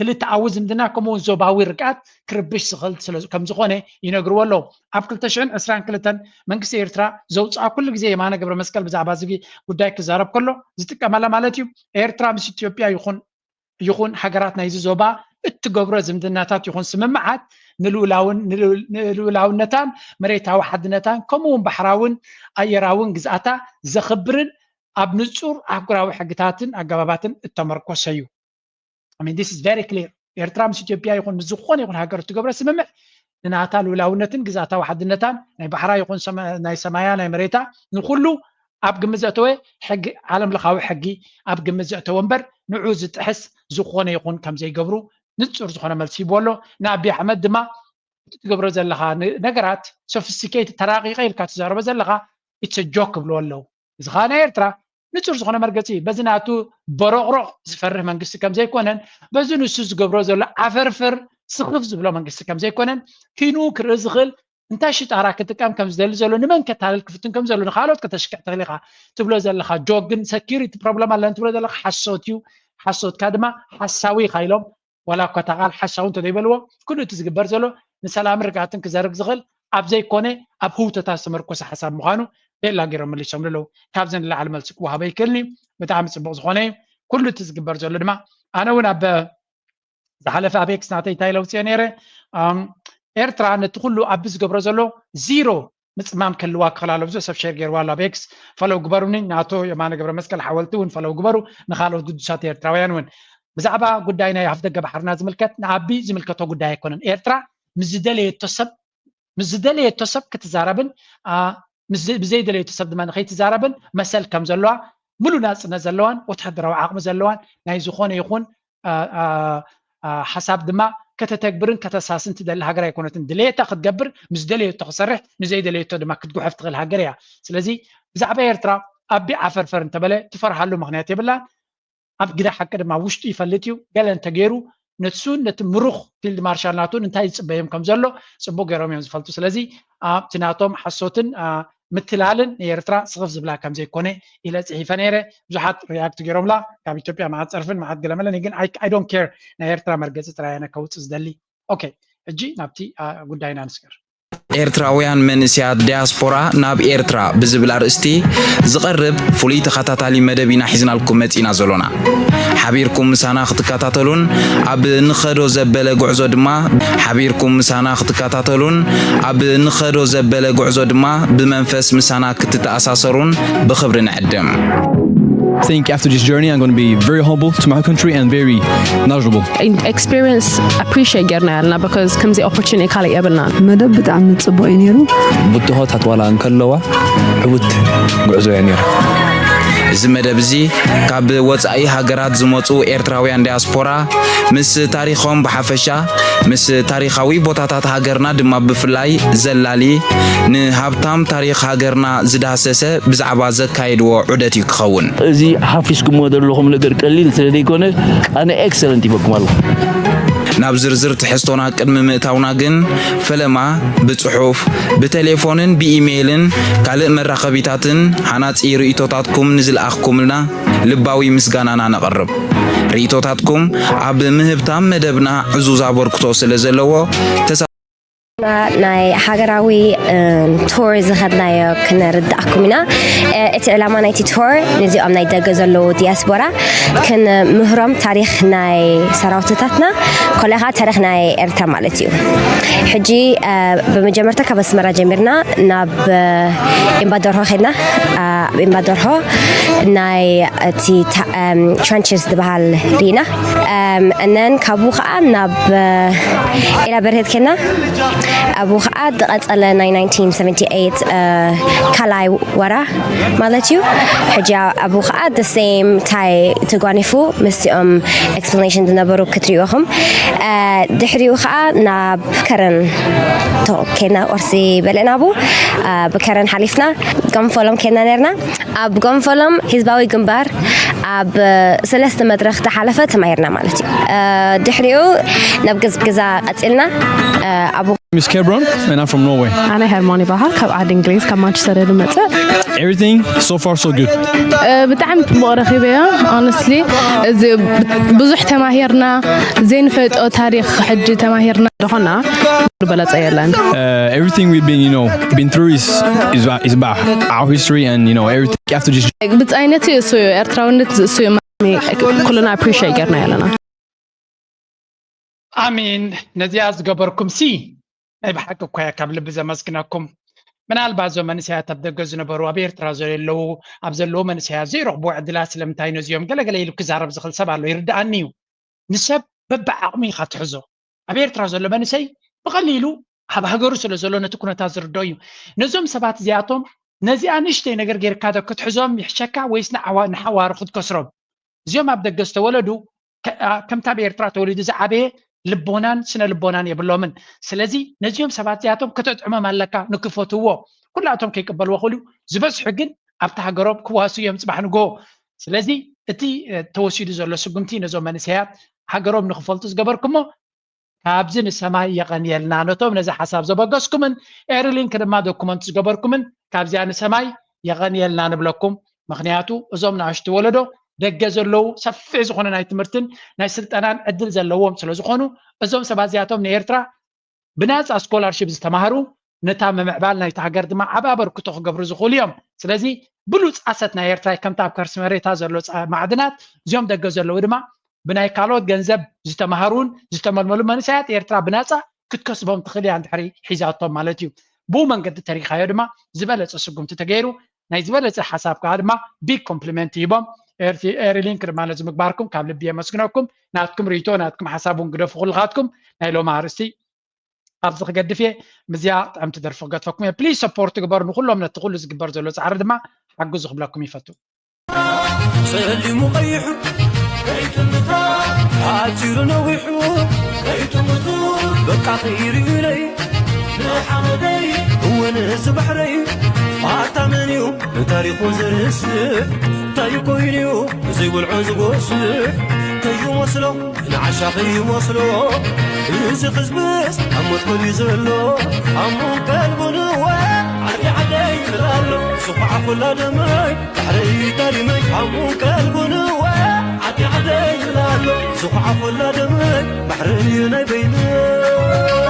ክልተኣዊ ዝምድና ከምኡውን ዞባዊ ርግኣት ክርብሽ ዝኽእል ከም ዝኾነ ይነግርዎ ኣለዉ። ኣብ ክልተ ሽሕን ዕስራን ክልተን መንግስቲ ኤርትራ ዘውፅኣ ኩሉ ግዜ የማነ ገብረ መስቀል ብዛዕባ እዚ ጉዳይ ክዛረብ ከሎ ዝጥቀመላ ማለት እዩ። ኤርትራ ምስ ኢትዮጵያ ይኹን ይኹን ሃገራት ናይዚ ዞባ እትገብሮ ዝምድናታት ይኹን ስምምዓት ንልኡላውነታን መሬታዊ ሓድነታን ከምኡውን ባሕራውን ኣየራውን ግዝኣታ ዘኽብርን ኣብ ንጹር ኣህጉራዊ ሕግታትን ኣገባባትን እተመርኮሰ እዩ። This is very clear። ኤርትራ ምስ ኢትዮጵያ ይኹን ምስ ዝኾነ ይኹን ሃገር እትገብሮ ስምምዕ ንናታ ልኡላውነትን ግዝኣታዊ ሓድነታን ናይ ባሕራ ይኹን ናይ ሰማያ ናይ መሬታ ንኩሉ ኣብ ግምት ዘእተወ ሕጊ ዓለም ለኻዊ ሕጊ ኣብ ግምት ዘእተወ እምበር ንዑ ዝጥሕስ ዝኾነ ይኹን ከም ዘይገብሩ ንጹር ዝኾነ መልሲ ሂብዎ ኣሎ። ንኣቢ ኣሕመድ ድማ እቲ ትገብሮ ዘለኻ ነገራት sophisticated ተራቂቐ ኢልካ ትዛረቦ ዘለኻ it's a joke ይብልዎ ኣለዉ። እዚ ከዓ ናይ ኤርትራ ንጹር ዝኾነ መርገጺ በዚ ናቱ በሮቕሮቕ ዝፈርህ መንግስቲ ከም ዘይኮነን በዚ ንሱ ዝገብሮ ዘሎ ዓፈርፍር ስኽፍ ዝብሎ መንግስቲ ከም ዘይኮነን ኪንኡ ክርኢ ዝኽእል እንታይ ሽጣራ ክጥቀም ከም ዝደሊ ዘሎ ንመን ከታልል ክፍትን ከም ዘሎ ንካልኦት ከተሽክዕ ተኽሊኻ ትብሎ ዘለኻ ጆክ ግን security problem ኣለኒ ትብሎ ዘለኻ ሓሶት እዩ። ሓሶትካ ድማ ሓሳዊ ኢኻ ኢሎም ዋላ እኳ እታ ቃል ሓሳዊ እንተዘይበልዎ ኩሉ እቲ ዝግበር ዘሎ ንሰላምን ርግኣትን ክዘርግ ዝኽእል ኣብ ዘይኮነ ኣብ ህውተታት ዝተመርኮሰ ሓሳብ ምዃኑ ቤላ ገይሮም መሊሶም ኣለዉ። ካብዚ ንላዕሊ መልሲ ክወሃቦ ይክእልኒ። ብጣዕሚ ፅቡቅ ዝኾነ እዩ ኩሉ እቲ ዝግበር ዘሎ ድማ ኣነ እውን ኣብ ዝሓለፈ ኣብ ኤክስ ናተይ እንታይ ለውፅዮ ነይረ ኤርትራ ነቲ ኩሉ ኣብ ዝገብሮ ዘሎ ዚሮ ምፅማም ክህልዋ ክኽእል ኣለዎ። ብዙሕ ሰብ ሸር ገይርዋ ኣሎ ኣብ ኤክስ። ፈለው ግበሩኒ። ንኣቶ የማነ ገብረ መስቀል ሓወልቲ እውን ፈለው ግበሩ። ንካልኦት ግዱሳት ኤርትራውያን እውን ብዛዕባ ጉዳይ ናይ ኣፍደገ ባሕርና ዝምልከት ንኣቢ ዝምልከቶ ጉዳይ ኣይኮነን። ኤርትራ ምስ ዝደለየቶ ሰብ ምስ ዝደለየቶ ሰብ ክትዛረብን ብዘይደለየቶ ሰብ ድማ ንከይትዛረብን መሰል ከም ዘለዋ ሙሉ ናፅነት ዘለዋን ወታደራዊ ዓቕሚ ዘለዋን ናይ ዝኾነ ይኹን ሓሳብ ድማ ከተተግብርን ከተሳስን ትደሊ ሃገር ኣይኮነትን። ድሌታ ክትገብር ምስ ደለየቶ ክሰርሕ ንዘይደለየቶ ድማ ክትጉሐፍ ትኽእል ሃገር እያ። ስለዚ ብዛዕባ ኤርትራ ኣቢ ዓፈርፈር እንተበለ ትፈርሃሉ ምኽንያት የብላን። ኣብ ግዳ ሓቂ ድማ ውሽጡ ይፈልጥ እዩ። ገለ እንተገይሩ ነሱን ነቲ ምሩኽ ፊልድ ማርሻል ናቱን እንታይ ዝፅበዮም ከም ዘሎ ፅቡቅ ገይሮም እዮም ዝፈልጡ። ስለዚ ኣብቲ ናቶም ሓሶትን ምትላልን ንኤርትራ ስኽፍ ዝብላ ከም ዘይኮነ ኢለ ፅሒፈ ነይረ። ብዙሓት ሪያክት ገይሮምላ ካብ ኢትዮጵያ መዓት ፀርፍን መዓት ገለመለን ግን I don't care ናይ ኤርትራ መርገፂ ጥራይ ኣነ ከውፅእ ዝደሊ። ኦኬ ሕጂ ናብቲ ጉዳይና ንስገር። ኤርትራውያን መንእሰያት ዳያስፖራ ናብ ኤርትራ ብዝብል ኣርእስቲ ዝቐርብ ፍሉይ ተኸታታሊ መደብ ኢና ሒዝናልኩም መጺና ዘሎና። ሓቢርኩም ምሳና ክትከታተሉን ኣብ ንኸዶ ዘበለ ጉዕዞ ድማ ሓቢርኩም ምሳና ክትከታተሉን ኣብ ንኸዶ ዘበለ ጉዕዞ ድማ ብመንፈስ ምሳና ክትተኣሳሰሩን ብኽብሪ ንዕድም። think after this journey I'm going to be very humble to my country and very knowledgeable. Experience appreciate ጌርና ያልና because ከምዚ opportunity ካልእ የብልናን። መደብ ብጣዕሚ ጽቡቅ እዩ ነይሩ። ብድሆታት ዋላ እንከለዋ ዕውት ጉዕዞ እያ ነይራ። እዚ መደብ እዚ ካብ ወጻኢ ሃገራት ዝመጹ ኤርትራውያን ዳያስፖራ ምስ ታሪኾም ብሓፈሻ ምስ ታሪኻዊ ቦታታት ሃገርና ድማ ብፍላይ ዘላሊ ንሃብታም ታሪኽ ሃገርና ዝዳህሰሰ ብዛዕባ ዘካየድዎ ዑደት እዩ ክኸውን። እዚ ሓፊስኩምዎ ዘለኹም ነገር ቀሊል ስለ ዘይኮነ ኣነ excellent ይበኩም ኣለኹ። ናብ ዝርዝር ትሕዝቶና ቅድሚ ምእታውና ግን ፈለማ ብጽሑፍ ብቴሌፎንን ብኢሜይልን ካልእ መራኸቢታትን ሃናጺ ርእይቶታትኩም ንዝለኣኽኩምልና ልባዊ ምስጋናና ነቕርብ። ርእይቶታትኩም ኣብ ምህብታም መደብና ዕዙዝ ኣበርክቶ ስለ ዘለዎ ተሳ ናይ ሃገራዊ ቶር ዝኸድናዮ ክነርድኣኩም ኢና። እቲ ዕላማ ናይቲ ቶር ንዚኦም ናይ ደገ ዘለዉ ዲያስፖራ ክንምህሮም ታሪኽ ናይ ሰራውትታትና ኮለኻ ታሪኽ ናይ ኤርትራ ማለት እዩ። ሕጂ ብመጀመርታ ካብ ኣስመራ ጀሚርና ናብ ኤምባደርሆ ኸድና። ኣብ ኤምባደርሆ ናይ እቲ ትራንችስ ዝበሃል ርኢና። እነን ካብኡ ከዓ ናብ ኤላ በርሄት ኬና ኣብኡ ከዓ ዝቐፀለ ናይ ናይንቲን ሰቨንቲ ኤይት ካልኣይ ወራ ማለት እዩ። ሕጂ ኣብኡ ከዓ the same ታይ ተጓኒፉ ምስኦም ኤክስፕላኔሽን ዝነበሩ ክትሪኡ ኢኹም። ድሕሪኡ ከዓ ናብ ከረን ኬና ቁርሲ በለና። ኣብኡ ብከረን ሓሊፍና ጎንፎሎም ኬና ነርና። ኣብ ጎንፎሎም ህዝባዊ ግንባር ኣብ ሰለስተ መድረኽ ተሓለፈ ተማሂርና ማለት እዩ። ድሕሪኡ ናብ ገዛ ቀፂልና። ኣብ Miss Kebron, and I'm from Norway. ኣነ ሄርሞን ይበሃል። ካብ ዓዲ እንግሊዝ ካብ ማንቸስተር እየ ዝመፅእ። Everything so far so good. ብጣዕሚ ፅቡቕ ረኺበዮ። ኦነስትሊ እዚ ብዙሕ ተማሂርና፣ ዘይንፈልጦ ታሪኽ ሕጂ ተማሂርና። ዝኾና ዝበለፀ የለን። Uh, everything we've been, you know, been through is is, is about our history and you know everything. You have to just ብፃይነት እሱ እዩ፣ ኤርትራውነት እሱ እዩ። ኩልና ኣፕሪሽት ጌርና ያለና። ኣሚን። ነዚኣ ዝገበርኩም ሲ ናይ ብሓቂ እኳ እየ ካብ ልቢ ዘመስግነኩም። ምናልባት እዞም መንእሰያት ኣብ ደገ ዝነበሩ ኣብ ኤርትራ ዘለዉ ኣብ ዘለዉ መንእሰያት ዘይረኽብዎ ዕድላት ስለምንታይ ነዚኦም ገለገለ ኢሉ ክዛረብ ዝኽእል ሰብ ኣሎ ይርድኣኒ እዩ። ንሰብ በብዓቕሚ ኢኻ ትሕዞ። ኣብ ኤርትራ ዘሎ መንእሰይ ብቐሊሉ ኣብ ሃገሩ ስለ ዘሎ ነቲ ኩነታት ዝርድኦ እዩ። ነዞም ሰባት እዚኣቶም ነዚኣ ንእሽተይ ነገር ጌርካ ዶ ክትሕዞም ይሕሸካ ወይስ ንሓዋሩ ክትከስሮም? እዚኦም ኣብ ደገ ዝተወለዱ ከምቲ ኣብ ኤርትራ ተወሊዱ ዝዓበየ ልቦናን ስነ ልቦናን የብሎምን። ስለዚ ነዚኦም ሰባት እዚኣቶም ከተጥዕሞም ኣለካ፣ ንክፈትዎ ኩላቶም ከይቅበልዎ ክእሉ ዝበዝሑ ግን ኣብቲ ሃገሮም ክዋሱ እዮም ፅባሕ ንግሆ። ስለዚ እቲ ተወሲዱ ዘሎ ስጉምቲ ነዞም መንእሰያት ሃገሮም ንክፈልጡ ዝገበርኩሞ ካብዚ ንሰማይ የቐንየልና። ነቶም ነዚ ሓሳብ ዘበገስኩምን ኤርሊንክ ድማ ዶኩመንት ዝገበርኩምን ካብዚኣ ንሰማይ የቐንየልና ንብለኩም። ምኽንያቱ እዞም ንኣሽቱ ወለዶ ደገ ዘለዉ ሰፊሕ ዝኾነ ናይ ትምህርትን ናይ ስልጠናን ዕድል ዘለዎም ስለ ዝኾኑ እዞም ሰባት እዚኣቶም ንኤርትራ ብናፃ ስኮላርሽፕ ዝተማህሩ ነታ ምምዕባል ናይቲ ሃገር ድማ ዓብ ኣበርክቶ ክገብሩ ዝኽእሉ እዮም። ስለዚ ብሉፅ ኣሰት ናይ ኤርትራ ከምቲ ኣብ ከርሲ መሬታ ዘሎ ማዕድናት እዚኦም ደገ ዘለዉ ድማ ብናይ ካልኦት ገንዘብ ዝተማሃሩን ዝተመልመሉ መንእሰያት ኤርትራ ብናፃ ክትከስቦም ትኽእል እያ እንድሕሪ ሒዛቶም ማለት እዩ። ብኡ መንገዲ ተሪኻዮ ድማ ዝበለፀ ስጉምቲ ተገይሩ ናይ ዝበለፀ ሓሳብ ከዓ ድማ ቢግ ኮምፕሊመንት ይቦም። ኤርሊንክ ድማ ነዚ ምግባርኩም ካብ ልቢ የመስግነኩም። ናትኩም ርእይቶ ናትኩም ሓሳብ እውን ግደፉ። ኩልኻትኩም ናይ ሎሚ ኣርእስቲ ኣብዚ ክገድፍ እየ። ምዚኣ ጥዕምቲ ደርፊ ክገድፈኩም እየ። ፕሊዝ ሰፖርት ግበሩ ንኩሎም ነቲ ኩሉ ዝግበር ዘሎ ፃዕሪ ድማ ሓግዙ ክብለኩም ይፈቱ። ጸሊሙ ቀይሑ ከይትምታ ሓጺሩ ነዊሑ ከይትምቱ በቃ ከይርዩለይ ንሓመደይ እውን እዚ ባሕረይ ኣታ መን እዩ ንታሪኹ ዝርስዕ እንታይ ኮይኑ እዩ ዘይወልዖ ዝጎስዕ ከይመስሎ ንዓሻ ከይመስሎ እዚ ህዝብስ ኣብ ሞት ከልዩ ዘሎ ኣሙን ቀልቡ ንወ ዓዲ ዓደይ ይብል ኣሎ ዝኹዓ ኩላ ደመይ ባሕረይ ታሪመይ ኣሙን ቀልቡ ንወ ዓዲ ዓደይ ይብል ኣሎ ዝኹዓ ኩላ ደመይ ባሕረይ ናይ በይነይ